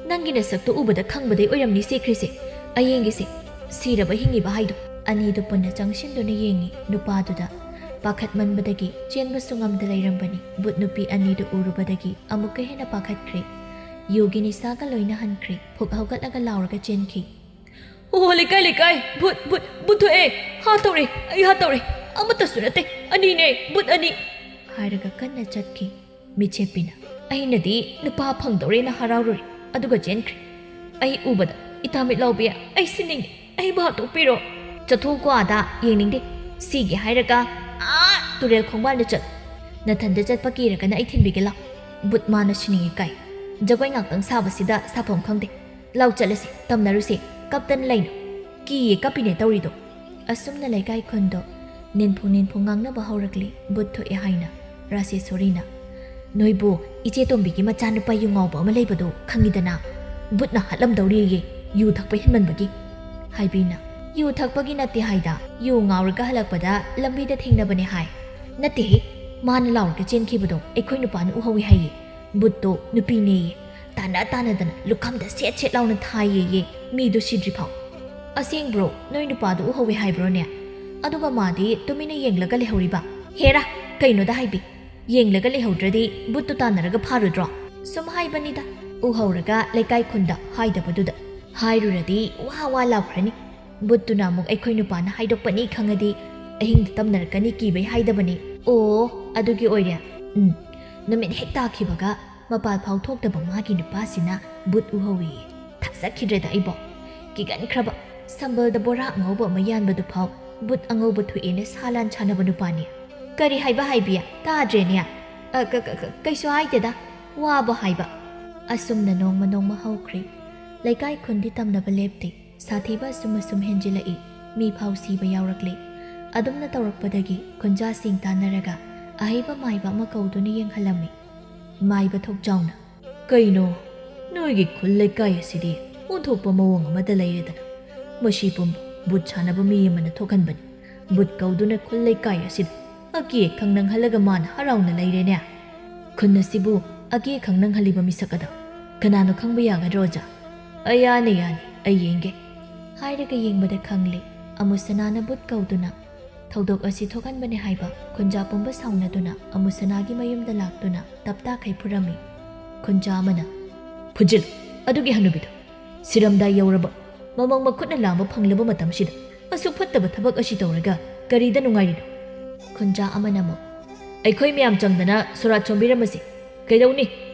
ꯅꯪꯒꯤ ꯅꯁꯛꯇꯣ ꯎꯕꯗ ꯈꯪꯕꯗꯩ ꯑꯣꯏꯔꯝꯅꯤ ꯁꯤꯈ꯭ꯔꯤꯁꯦ꯫ ꯑꯌꯦꯡꯒꯤꯁꯦ, ꯁꯤꯔꯕ ꯍꯤꯡꯉꯤꯕ ꯍꯥꯏꯗꯣ꯫ ꯑꯅꯤꯗꯨ ꯄꯨꯟꯅ ꯆꯪꯁꯤꯟꯗꯨꯅ ꯌꯦꯡꯉꯤ ꯅꯨꯄꯥꯗꯨꯗ꯫ ꯄꯥꯈꯠꯃꯟꯕꯗꯒꯤ ꯆꯦꯟꯕꯁꯨ ꯉꯝꯗ ꯂꯩꯔꯝꯕꯅꯤ꯫ ꯕꯨꯠ ꯅꯨꯄꯤ ꯑꯅꯤꯗꯨ ꯎꯔꯨꯕꯗꯒꯤ ꯑꯃꯨꯛꯀ ꯍꯦꯟꯅ ꯄꯥꯈꯠꯈ꯭ꯔꯦ꯫ ꯌꯨꯒꯤ ꯅꯤꯁꯥꯒ ꯂꯣꯏꯅ ꯍꯟꯈ꯭ꯔꯦ꯫ ꯐꯨꯛ ꯍꯧꯒꯠꯂꯒ ꯂꯥꯎꯔꯒ ꯆꯦꯟꯈꯤ꯫ "ꯑꯣ, ꯂꯩꯀꯥꯏ, ꯂꯩꯀꯥꯏ! ꯚꯨꯠ, ꯚꯨꯠ, ꯚꯨꯠ ꯊꯣꯛꯑꯦ! ꯍꯥꯠꯇꯧꯔꯦ! ꯑꯩ ꯍꯥꯠꯇꯧꯔꯦ! ꯑꯃꯠꯇꯁꯨ ꯅꯠꯇꯦ, ꯑꯅꯤꯅꯦ, ꯚꯨꯠ ꯑꯅꯤ!" ꯍꯥꯏꯔꯒ ꯀꯟꯅ ꯆꯠꯈꯤ ꯃꯤꯆꯦꯞꯄꯤꯅ꯫ ꯑꯩꯅꯗꯤ ꯅꯨꯄꯥ ꯐꯪꯗꯧꯔꯦꯅ ꯍꯔꯥꯎꯔꯨꯔꯦ, ꯑꯗꯨꯒ ꯆꯦꯟꯈ꯭ꯔꯦ꯫ ꯑꯩ ꯎꯕꯗ, "ꯏꯇꯥ ꯃꯤꯠꯂꯥꯎꯕꯤ, ꯑꯩ ꯁꯤꯅꯤꯡꯉꯦ, ꯑꯩꯕꯨ ꯍꯥꯠꯇꯣꯛꯄꯤꯔꯣ!" "ꯆꯠꯊꯣꯛꯎꯀꯣ ꯑꯥꯗ, ꯌꯦꯡꯅꯤꯡꯗꯦ꯫ ꯁꯤꯒꯦ ꯍꯥꯏꯔꯒ ꯑꯥ ꯇꯨꯔꯦꯜ ꯈꯣꯡꯕꯥꯜꯗ ꯆꯠ꯫ ꯅꯊꯟꯗ ꯆꯠꯄ ꯀꯤꯔꯒꯅ ꯑꯩ ꯊꯤꯟꯕꯤꯒꯦ ꯂꯥꯎ꯫ ꯚꯨꯠ ꯃꯥꯅ ꯁꯤꯅꯤꯡꯉꯦ ꯀꯥꯏ꯫ ꯖꯒꯣꯏ ꯉꯥꯛꯇꯪ ꯁꯥꯕꯁꯤꯗ ꯁꯥꯐꯝ ꯈꯪꯗꯦ꯫ ꯂꯥꯎ ꯆꯠꯂꯁꯤ, ꯇꯝꯅꯔꯨꯁꯦ꯫ ꯀꯞꯇꯅ ꯂꯩꯅꯨ꯫ ꯀꯤꯌꯦ ꯀꯞꯄꯤꯅꯦ ꯇꯧꯔꯤꯗꯣ꯫" ꯑꯁꯨꯝꯅ ꯂꯩꯀꯥꯏ ꯈꯨꯟꯗꯣ ꯅꯤꯟꯐꯨ ꯅꯤꯟꯐꯨ ꯉꯥꯡꯅꯕ ꯍꯧꯔꯛꯂꯤ꯫ ꯚꯨꯠ ꯊꯣꯛꯑꯦ ꯍꯥꯏꯅ ꯔꯥꯁꯦꯁꯣꯔꯤꯅ, "ꯅꯣꯏꯕꯨ ꯏꯆꯦ ꯇꯣꯝꯕꯤꯒꯤ ꯃꯆꯥꯅꯨꯄꯥ ꯌꯨ ꯉꯥꯎꯕ ꯑꯃ ꯂꯩꯕꯗꯣ ꯈꯪꯉꯤꯗꯅ? ꯚꯨꯠꯅ ꯍꯥꯠꯂꯝꯗꯧꯔꯤꯌꯦ, ꯌꯨ ꯊꯛꯄ ꯍꯦꯟꯃꯟꯕꯒꯤ꯫" ꯍꯥꯏꯕꯤꯅ, "ꯌꯨ ꯊꯛꯄꯒꯤ ꯅꯠꯇꯦ ꯍꯥꯏꯗ, ꯌꯨ ꯉꯥꯎꯔꯒ ꯍꯜꯂꯛꯄꯗ ꯂꯝꯕꯤꯗ ꯊꯦꯡꯅꯕꯅꯦ ꯍꯥꯏ꯫" "ꯅꯠꯇꯦꯍꯦ, ꯃꯥꯅ ꯂꯥꯎꯔꯒ ꯆꯦꯟꯈꯤꯕꯗꯣ ꯑꯩꯈꯣꯏ ꯅꯨꯄꯥꯅ ꯎꯍꯧꯋꯦ ꯍꯥꯏꯌꯦ꯫ ꯚꯨꯠꯇꯣ ꯅꯨꯄꯤꯅꯦꯌꯦ꯫ ꯇꯥꯟꯅ ꯇꯥꯟꯅꯗꯅ ꯂꯨꯈꯝꯗ ꯁꯦꯠ ꯁꯦꯠ ꯂꯥꯎꯅ ꯊꯥꯏꯌꯦꯌꯦ, ꯃꯤꯗꯣ ꯁꯤꯗ꯭ꯔꯤꯐꯥꯎ꯫" "ꯑꯁꯦꯡꯕ꯭ꯔꯣ? ꯅꯣꯏ ꯅꯨꯄꯥꯗꯣ ꯎꯍꯧꯋꯦ ꯍꯥꯏꯕ꯭ꯔꯣꯅꯦ? ꯑꯗꯨꯒ ꯃꯥꯗꯤ ꯇꯨꯃꯤꯟꯅ ꯌꯦꯡꯂꯒ ꯂꯩꯍꯧꯔꯤꯕ?" "ꯍꯦꯔꯥ, ꯀꯩꯅꯣꯗ ꯍꯥꯏꯕꯤ꯫ ꯌꯦꯡꯂꯒ ꯂꯩꯍꯧꯗ꯭ꯔꯗꯤ ꯚꯨꯠꯇꯨ ꯇꯥꯟꯅꯔꯒ ꯐꯥꯔꯨꯗ꯭ꯔꯣ?" "ꯁꯨꯝ ꯍꯥꯏꯕꯅꯤꯗ, ꯎꯍꯧꯔꯒ ꯂꯩꯀꯥꯏ ꯈꯨꯟꯗ ꯍꯥꯏꯗꯕꯗꯨꯗ꯫ ꯍꯥꯏꯔꯨꯔꯗꯤ ꯋꯥ ꯋꯥ ꯂꯥꯎꯈ꯭ꯔꯅꯤ꯫ ꯚꯨꯠꯇꯨꯅ ꯑꯃꯨꯛ ꯑꯩꯈꯣꯏ ꯅꯨꯄꯥꯅ ꯍꯥꯏꯗꯣꯛꯄꯅꯤ ꯈꯪꯉꯗꯤ ꯑꯍꯤꯡꯗ ꯇꯝꯅꯔꯛꯀꯅꯤ ꯀꯤꯕꯩ ꯍꯥꯏꯗꯕꯅꯤ꯫" "ꯑꯣ, ꯑꯗꯨꯒꯤ ꯑꯣꯏꯔꯦ꯫" "ꯎꯝ, ꯅꯨꯃꯤꯠ ꯍꯦꯛ ꯇꯥꯈꯤꯕꯒ ꯃꯄꯥꯜ ꯐꯥꯎ ꯊꯣꯛꯇꯕ ꯃꯥꯒꯤ ꯅꯨꯄꯥꯁꯤꯅ ꯚꯨꯠ ꯎꯍꯧꯏꯌꯦ꯫ ꯊꯥꯖꯈꯤꯗ꯭ꯔꯦꯗ ꯑꯩꯕꯣ꯫ ꯀꯤꯒꯟꯈ꯭ꯔꯕ꯫ ꯁꯝꯕꯜꯗ ꯕꯣꯔꯥ ꯑꯉꯧꯕ ꯑꯃ ꯌꯥꯟꯕꯗꯨ ꯐꯥꯎ ꯚꯨꯠ ꯑꯉꯧꯕ ꯊꯣꯛꯑꯦꯅ ꯁꯥꯂꯥꯟ ꯁꯥꯟꯅꯕ ꯅꯨꯄꯥꯅꯤ꯫" "ꯀꯔꯤ ꯍꯥꯏꯕ ꯍꯥꯏꯕꯤ? ꯇꯥꯗ꯭ꯔꯦꯅꯦ꯫" "ꯑ, ꯀ-, ꯀ-, ꯀ-, ꯀꯩꯁꯨ ꯍꯥꯏꯗꯦꯗ꯫ ꯋꯥꯕ ꯍꯥꯏꯕ꯫" ꯑꯁꯨꯝꯅ ꯅꯣꯡꯃ ꯅꯣꯡꯃ ꯍꯧꯈ꯭ꯔꯦ꯫ ꯂꯩꯀꯥꯏ ꯈꯨꯟꯗꯤ ꯇꯝꯅꯕ ꯂꯦꯞꯇꯦ꯫ ꯁꯥꯊꯤꯕ ꯑꯁꯨꯝ ꯑꯁꯨꯝ ꯍꯦꯟꯖꯤꯜꯂꯛꯏ꯫ ꯃꯤ ꯐꯥꯎ ꯁꯤꯕ ꯌꯥꯎꯔꯛꯂꯦ꯫ ꯑꯗꯨꯝꯅ ꯇꯧꯔꯛꯄꯗꯒꯤ ꯈꯨꯟꯖꯥꯁꯤꯡ ꯇꯥꯟꯅꯔꯒ ꯑꯍꯩꯕ ꯃꯥꯏꯕ ꯑꯃ ꯀꯧꯗꯨꯅ ꯌꯦꯡꯍꯜꯂꯝꯃꯤ꯫ ꯃꯥꯏꯕ ꯊꯣꯛꯆꯥꯎꯅ, "ꯀꯩꯅꯣ, ꯅꯣꯏꯒꯤ ꯈꯨꯜ ꯂꯩꯀꯥꯏ ꯑꯁꯤꯗꯤ ꯑꯣꯟꯊꯣꯛꯄ ꯃꯑꯣꯡ ꯑꯃꯗ ꯂꯩꯔꯦꯗꯅ꯫ ꯃꯁꯤ ꯄꯨꯝꯕ ꯚꯨꯠ ꯁꯥꯟꯅꯕ ꯃꯤ ꯑꯃꯅ ꯊꯣꯛꯍꯟꯕꯅꯤ꯫ ꯚꯨꯠ ꯀꯧꯗꯨꯅ ꯈꯨꯜ ꯂꯩꯀꯥꯏ ꯑꯁꯤꯗ ꯑꯀꯤ ꯑꯈꯪ ꯅꯪꯍꯜꯂꯒ ꯃꯥꯅ ꯍꯔꯥꯎꯅ ꯂꯩꯔꯦꯅꯦ꯫ ꯈꯨꯟ ꯑꯁꯤꯕꯨ ꯑꯀꯤ ꯑꯈꯪ ꯅꯪꯍꯜꯂꯤꯕ ꯃꯤꯁꯛ ꯑꯗꯣ ꯀꯅꯥꯅꯣ ꯈꯪꯕ ꯌꯥꯒꯗ꯭ꯔꯣ, ꯑꯣꯖꯥ?" "ꯑ, ꯌꯥꯅꯤ, ꯌꯥꯅꯤ, ꯑꯩ ꯌꯦꯡꯒꯦ" ꯍꯥꯏꯔꯒ ꯌꯦꯡꯕꯗ ꯈꯪꯂꯦ꯫ ꯑꯃꯨꯁꯅꯥꯅ ꯚꯨꯠ ꯀꯧꯗꯨꯅ ꯊꯧꯗꯣꯛ ꯑꯁꯤ ꯊꯣꯛꯍꯟꯕꯅꯦ ꯍꯥꯏꯕ ꯈꯨꯟꯖꯥ ꯄꯨꯝꯕ ꯁꯥꯎꯅꯗꯨꯅ ꯑꯃꯨꯁꯅꯥꯒꯤ ꯃꯌꯨꯝꯗ ꯂꯥꯛꯇꯨꯅ ꯇꯞꯇꯥꯈꯩ ꯐꯨꯔꯝꯃꯤ꯫ ꯈꯨꯟꯖꯥ ꯑꯃꯅ, "ꯐꯨꯖꯤꯜꯂꯨ ꯑꯗꯨꯒꯤ ꯍꯅꯨꯕꯤꯗꯣ꯫ ꯁꯤꯔꯝꯗꯥꯏ ꯌꯧꯔꯕ, ꯃꯃꯧ ꯃꯈꯨꯠꯅ ꯂꯥꯝꯕ ꯐꯪꯂꯕ ꯃꯇꯝꯁꯤꯗ ꯑꯁꯨꯛ ꯐꯠꯇꯕ ꯊꯕꯛ ꯑꯁꯤ ꯇꯧꯔꯒ ꯀꯔꯤꯗ ꯅꯨꯡꯉꯥꯏꯔꯤꯅꯣ?" ꯈꯨꯟꯖꯥ ꯑꯃꯅ ꯑꯃꯨꯛ, "ꯑꯩꯈꯣꯏ ꯃꯌꯥꯝ ꯆꯪꯗꯅ ꯁꯣꯔꯥꯠ ꯁꯣꯟꯕꯤꯔꯝꯃꯁꯤ꯫ ꯀꯩꯗꯧꯅꯤ?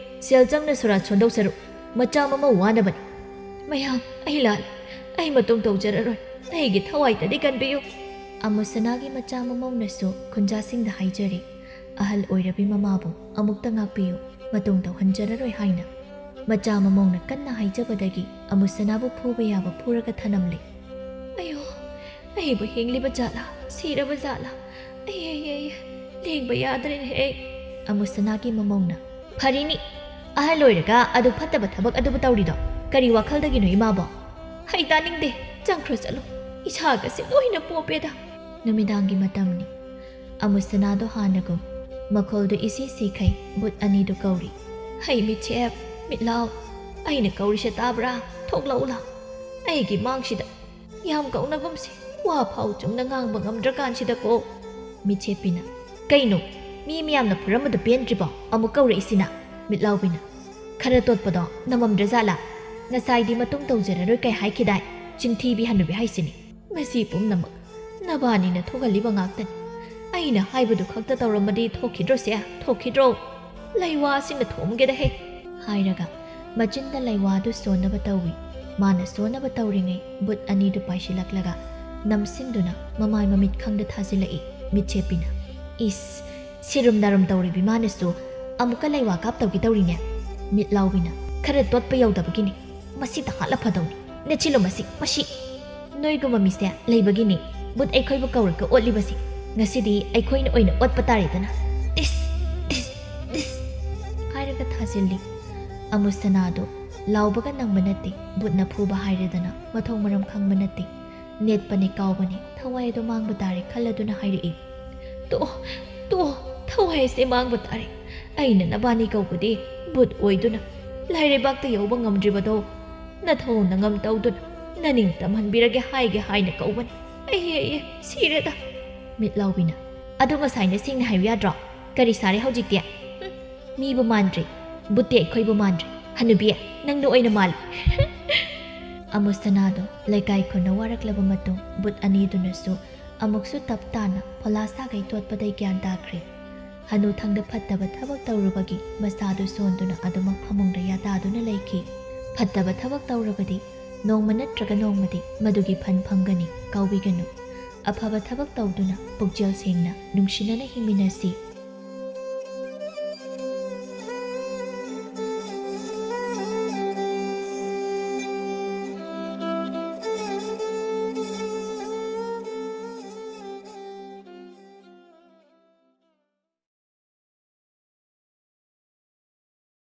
ꯁꯦꯜ ꯆꯪꯅ ꯁꯣꯔꯥꯠ ꯁꯣꯟꯗꯧ ꯁꯔꯨꯛ ꯃꯆꯥ ꯃꯃꯧ ꯋꯥꯅꯕꯅꯤ꯫ ꯃꯌꯥꯝ, ꯑꯩ ꯂꯥꯜꯂꯦ꯫ ꯑꯩ ꯃꯇꯨꯡ ꯇꯧꯖꯔꯔꯣꯏ꯫ ꯑꯩꯒꯤ ꯊꯋꯥꯏꯗꯗꯤ ꯀꯟꯕꯤꯌꯨ꯫" ꯑꯃꯨꯁꯅꯥꯒꯤ ꯃꯆꯥ ꯃꯃꯧꯅꯁꯨ ꯈꯨꯟꯖꯥꯁꯤꯡꯗ ꯍꯥꯏꯖꯔꯤ꯫ ꯑꯍꯜ ꯑꯣꯏꯔꯕꯤ ꯃꯃꯥꯕꯨ ꯑꯃꯨꯛꯇ ꯉꯥꯛꯄꯤꯌꯨ, ꯃꯇꯨꯡ ꯇꯧꯍꯟꯖꯔꯔꯣꯏ ꯍꯥꯏꯅ꯫ ꯃꯆꯥ ꯃꯃꯧꯅ ꯀꯟꯅ ꯍꯥꯏꯖꯕꯗꯒꯤ ꯑꯃꯨꯁꯅꯥꯕꯨ ꯐꯨꯕ ꯌꯥꯕ ꯐꯨꯔꯒ ꯊꯅꯝꯂꯦ꯫ "ꯑꯌꯣ, ꯑꯩꯕꯨ ꯍꯤꯡꯂꯤꯕ ꯖꯥꯠꯂꯥ, ꯁꯤꯔꯕ ꯖꯥꯠꯂꯥ? ꯑꯩ, ꯑꯩ, ꯑꯩ, ꯂꯦꯡꯕ ꯌꯥꯗ꯭ꯔꯦꯅꯦ ꯑꯩ꯫" ꯑꯃꯨꯁꯅꯥꯒꯤ ꯃꯃꯧꯅ, "ꯐꯔꯤꯅꯤ, ꯑꯍꯜ ꯑꯣꯏꯔꯒ ꯑꯗꯨ ꯐꯠꯇꯕ ꯊꯕꯛ ꯑꯗꯨꯕꯨ ꯇꯧꯔꯤꯗꯣ ꯀꯔꯤ ꯋꯥꯈꯜꯗꯒꯤꯅꯣ ꯏꯃꯥꯕꯣ?" "ꯍꯩ ꯇꯥꯅꯤꯡꯗꯦ, ꯆꯪꯈ꯭ꯔꯣ ꯆꯠꯂꯣ, ꯏꯁꯥꯒꯁꯦ ꯂꯣꯏꯅ ꯄꯣꯞꯄꯦꯗ꯫" ꯅꯨꯃꯤꯗꯥꯡꯒꯤ ꯃꯇꯝꯅꯤ꯫ ꯑꯃꯨꯁꯅꯥꯗꯣ ꯍꯥꯟꯅꯒꯨꯝ ꯃꯈꯣꯜꯗꯨ ꯏꯁꯤ ꯁꯤꯈꯩ ꯚꯨꯠ ꯑꯅꯤꯗꯨ ꯀꯧꯔꯤ꯫ "ꯍꯩ ꯃꯤꯠꯁꯦꯞ, ꯃꯤꯠꯂꯥꯎ, ꯑꯩꯅ ꯀꯧꯔꯤꯁꯦ ꯇꯥꯕ꯭ꯔꯥ? ꯊꯣꯛꯂꯛꯎ ꯂꯥꯎ꯫ ꯑꯩꯒꯤ ꯃꯥꯡꯁꯤꯗ ꯌꯥꯝ ꯀꯧꯅꯒꯨꯝꯁꯤ, ꯋꯥ ꯐꯥꯎ ꯆꯨꯝꯅ ꯉꯥꯡꯕ ꯉꯝꯗ꯭ꯔꯀꯥꯟꯁꯤꯗꯀꯣ꯫" ꯃꯤꯠꯁꯦꯞꯄꯤꯅ, "ꯀꯩꯅꯣ, ꯃꯤ ꯃꯌꯥꯝꯅ ꯐꯨꯔꯝꯕꯗꯨ ꯄꯦꯟꯗ꯭ꯔꯤꯕꯣ ꯑꯃꯨꯛ ꯀꯧꯔꯛꯏꯁꯤꯅ?" ꯃꯤꯠꯂꯥꯎꯕꯤꯅ, "ꯈꯔ ꯇꯣꯠꯄꯗꯣ ꯅꯝꯃꯝꯗ꯭ꯔꯖꯥꯠꯂꯥ? ꯉꯁꯥꯏꯗꯤ ꯃꯇꯨꯡ ꯇꯧꯖꯔꯔꯣꯏ ꯀꯩ ꯍꯥꯏꯈꯤꯗꯥꯏ? ꯆꯤꯟꯊꯤꯕꯤ ꯍꯅꯨꯕꯤ ꯍꯥꯏꯁꯤꯅꯤ꯫ ꯃꯁꯤ ꯄꯨꯝꯅꯃꯛ ꯅꯕꯥꯅꯤꯅ ꯊꯣꯛꯍꯜꯂꯤꯕ ꯉꯥꯛꯇꯅꯤ꯫ ꯑꯩꯅ ꯍꯥꯏꯕꯗꯨ ꯈꯛꯇ ꯇꯧꯔꯝꯃꯗꯤ ꯊꯣꯛꯈꯤꯗ꯭ꯔꯣ ꯁꯦ? ꯊꯣꯛꯈꯤꯗ꯭ꯔꯣ? ꯂꯩꯋꯥꯁꯤꯡꯅ ꯊꯣꯝꯒꯦꯗ ꯍꯦ!" ꯍꯥꯏꯔꯒ ꯃꯆꯤꯟꯗ ꯂꯩꯋꯥꯗꯨ ꯁꯣꯟꯅꯕ ꯇꯧꯏ꯫ ꯃꯥꯅ ꯁꯣꯟꯅꯕ ꯇꯧꯔꯤꯉꯩ ꯚꯨꯠ ꯑꯅꯤꯗꯨ ꯄꯥꯏꯁꯤꯜꯂꯛꯂꯒ ꯅꯝꯁꯤꯟꯗꯨꯅ ꯃꯃꯥꯏ ꯃꯃꯤꯠ ꯈꯪꯗ ꯊꯥꯖꯤꯜꯂꯛꯏ꯫ ꯃꯤꯠꯁꯦꯞꯄꯤꯅ, "ꯏꯁ, ꯁꯤꯔꯨꯝ ꯅꯥꯔꯨꯝ ꯇꯧꯔꯤꯕꯤ ꯃꯥꯅꯁꯨ ꯑꯃꯨꯛꯀ ꯂꯩꯋꯥ ꯀꯥꯞꯇꯧꯒꯦ ꯇꯧꯔꯤꯅꯦ꯫" ꯃꯤꯠꯂꯥꯎꯕꯤꯅ, "ꯈꯔ ꯇꯣꯠꯄ ꯌꯧꯗꯕꯒꯤꯅꯤ꯫ ꯃꯁꯤ ꯇꯍꯥꯠꯂ ꯐꯗꯧꯅꯤ꯫ ꯅꯦꯠꯁꯤꯜꯂꯨ ꯃꯁꯤ, ꯃꯁꯤ꯫ ꯅꯣꯏꯒꯨꯝꯕ ꯃꯤꯁꯦ ꯂꯩꯕꯒꯤꯅꯤ ꯕꯨꯠ ꯑꯩꯈꯣꯏꯕꯨ ꯀꯧꯔꯒ ꯑꯣꯠꯂꯤꯕꯁꯤ꯫ ꯉꯁꯤꯗꯤ ꯑꯩꯈꯣꯏꯅ ꯑꯣꯏꯅ ꯑꯣꯠꯄ ꯇꯥꯔꯦꯗꯅ꯫ ꯇꯤꯁ, ꯇꯤꯁ, ꯇꯤꯁ ꯍꯥꯏꯔꯒ ꯊꯥꯖꯤꯜꯂꯤ꯫ ꯑꯃꯨꯁꯅꯥꯗꯣ ꯂꯥꯎꯕꯒ ꯅꯪꯕ ꯅꯠꯇꯦ, ꯕꯨꯠꯅ ꯐꯨꯕ ꯍꯥꯏꯔꯦꯗꯅ, ꯃꯊꯣꯡ ꯃꯔꯝ ꯈꯪꯕ ꯅꯠꯇꯦ꯫ ꯅꯦꯠꯄꯅꯦ ꯀꯥꯎꯕꯅꯦ, ꯊꯋꯥꯏ ꯑꯗꯨ ꯃꯥꯡꯕ ꯇꯥꯔꯦ ꯈꯜꯂꯗꯨꯅ ꯍꯥꯏꯔꯛꯏ꯫ "ꯇꯣꯛꯑꯣ, ꯇꯣꯛꯑꯣ, ꯊꯋꯥꯏ ꯑꯁꯦ ꯃꯥꯡꯕ ꯇꯥꯔꯦ꯫ ꯑꯩꯅ ꯅꯕꯥꯅꯤ ꯀꯧꯕꯗꯤ ꯕꯨꯠ ꯑꯣꯏꯗꯨꯅ ꯂꯥꯏꯔꯩꯕꯥꯛꯇ ꯌꯧꯕ ꯉꯝꯗ꯭ꯔꯤꯕꯗꯣ ꯅꯊꯧꯅ ꯉꯝ ꯇꯧꯗꯨꯅ ꯅꯅꯤꯡ ꯇꯝꯍꯟꯕꯤꯔꯒꯦ ꯍꯥꯏꯒꯦ ꯍꯥꯏꯅ ꯀꯧꯕꯅꯤ꯫ ꯑꯩ, ꯑꯩ, ꯑꯩ ꯁꯤꯔꯦꯗ!" ꯃꯤꯠꯂꯥꯎꯕꯤꯅ, "ꯑꯗꯨ ꯉꯁꯥꯏ ꯅꯁꯦꯡꯅ ꯍꯥꯏꯌꯨ ꯌꯥꯗ꯭ꯔꯣ? ꯀꯔꯤ ꯁꯥꯔꯦ ꯍꯧꯖꯤꯛꯇꯤ? ꯍꯨꯝ, ꯃꯤꯕꯨ ꯃꯥꯟꯗ꯭ꯔꯤ, ꯕꯨꯠꯇꯤ ꯑꯩꯈꯣꯏꯕꯨ ꯃꯥꯟꯗ꯭ꯔꯤ꯫ ꯍꯅꯨꯕꯤ, ꯅꯪꯅ ꯑꯣꯏꯅ ꯃꯥꯜꯂꯤ!" ꯑꯃꯨꯁꯇꯅꯥꯗꯣ ꯂꯩꯀꯥꯏ ꯈꯨꯟꯅ ꯋꯥꯔꯛꯂꯕ ꯃꯇꯨꯡ ꯕꯨꯠ ꯑꯅꯤꯗꯨꯅꯁꯨ ꯑꯃꯨꯛꯁꯨ ꯇꯞ ꯇꯥꯅ ꯐꯣꯂꯥ ꯁꯥꯒꯩ ꯇꯣꯠꯄꯗꯩ ꯒ꯭ꯌꯥꯟ ꯇꯥꯈ꯭ꯔꯦ꯫ ꯍꯅꯨꯊꯪꯗ ꯐꯠꯇꯕ ꯊꯕꯛ ꯇꯧꯔꯨꯕꯒꯤ ꯃꯁꯥꯗꯨ ꯁꯣꯟꯗꯨꯅ ꯑꯗꯨꯃꯛ ꯐꯃꯨꯡꯗ ꯌꯥꯇꯥꯗꯨꯅ ꯂꯩꯈꯤ꯫ ꯐꯠꯇꯕ ꯊꯕꯛ ꯇꯧꯔꯕꯗꯤ ꯅꯣꯡꯃ ꯅꯠꯇ꯭ꯔꯒ ꯅꯣꯡꯃꯗꯤ ꯃꯗꯨꯒꯤ ꯐꯟ ꯐꯪꯒꯅꯤ, ꯀꯥꯎꯕꯤꯒꯅꯨ꯫ ꯑꯐꯕ ꯊꯕꯛ ꯇꯧꯗꯨꯅ ꯄꯨꯛꯆꯦꯜ ꯁꯦꯡꯅ ꯅꯨꯡꯁꯤꯅꯅ ꯍꯤꯡꯃꯤꯟꯅꯁꯤ꯫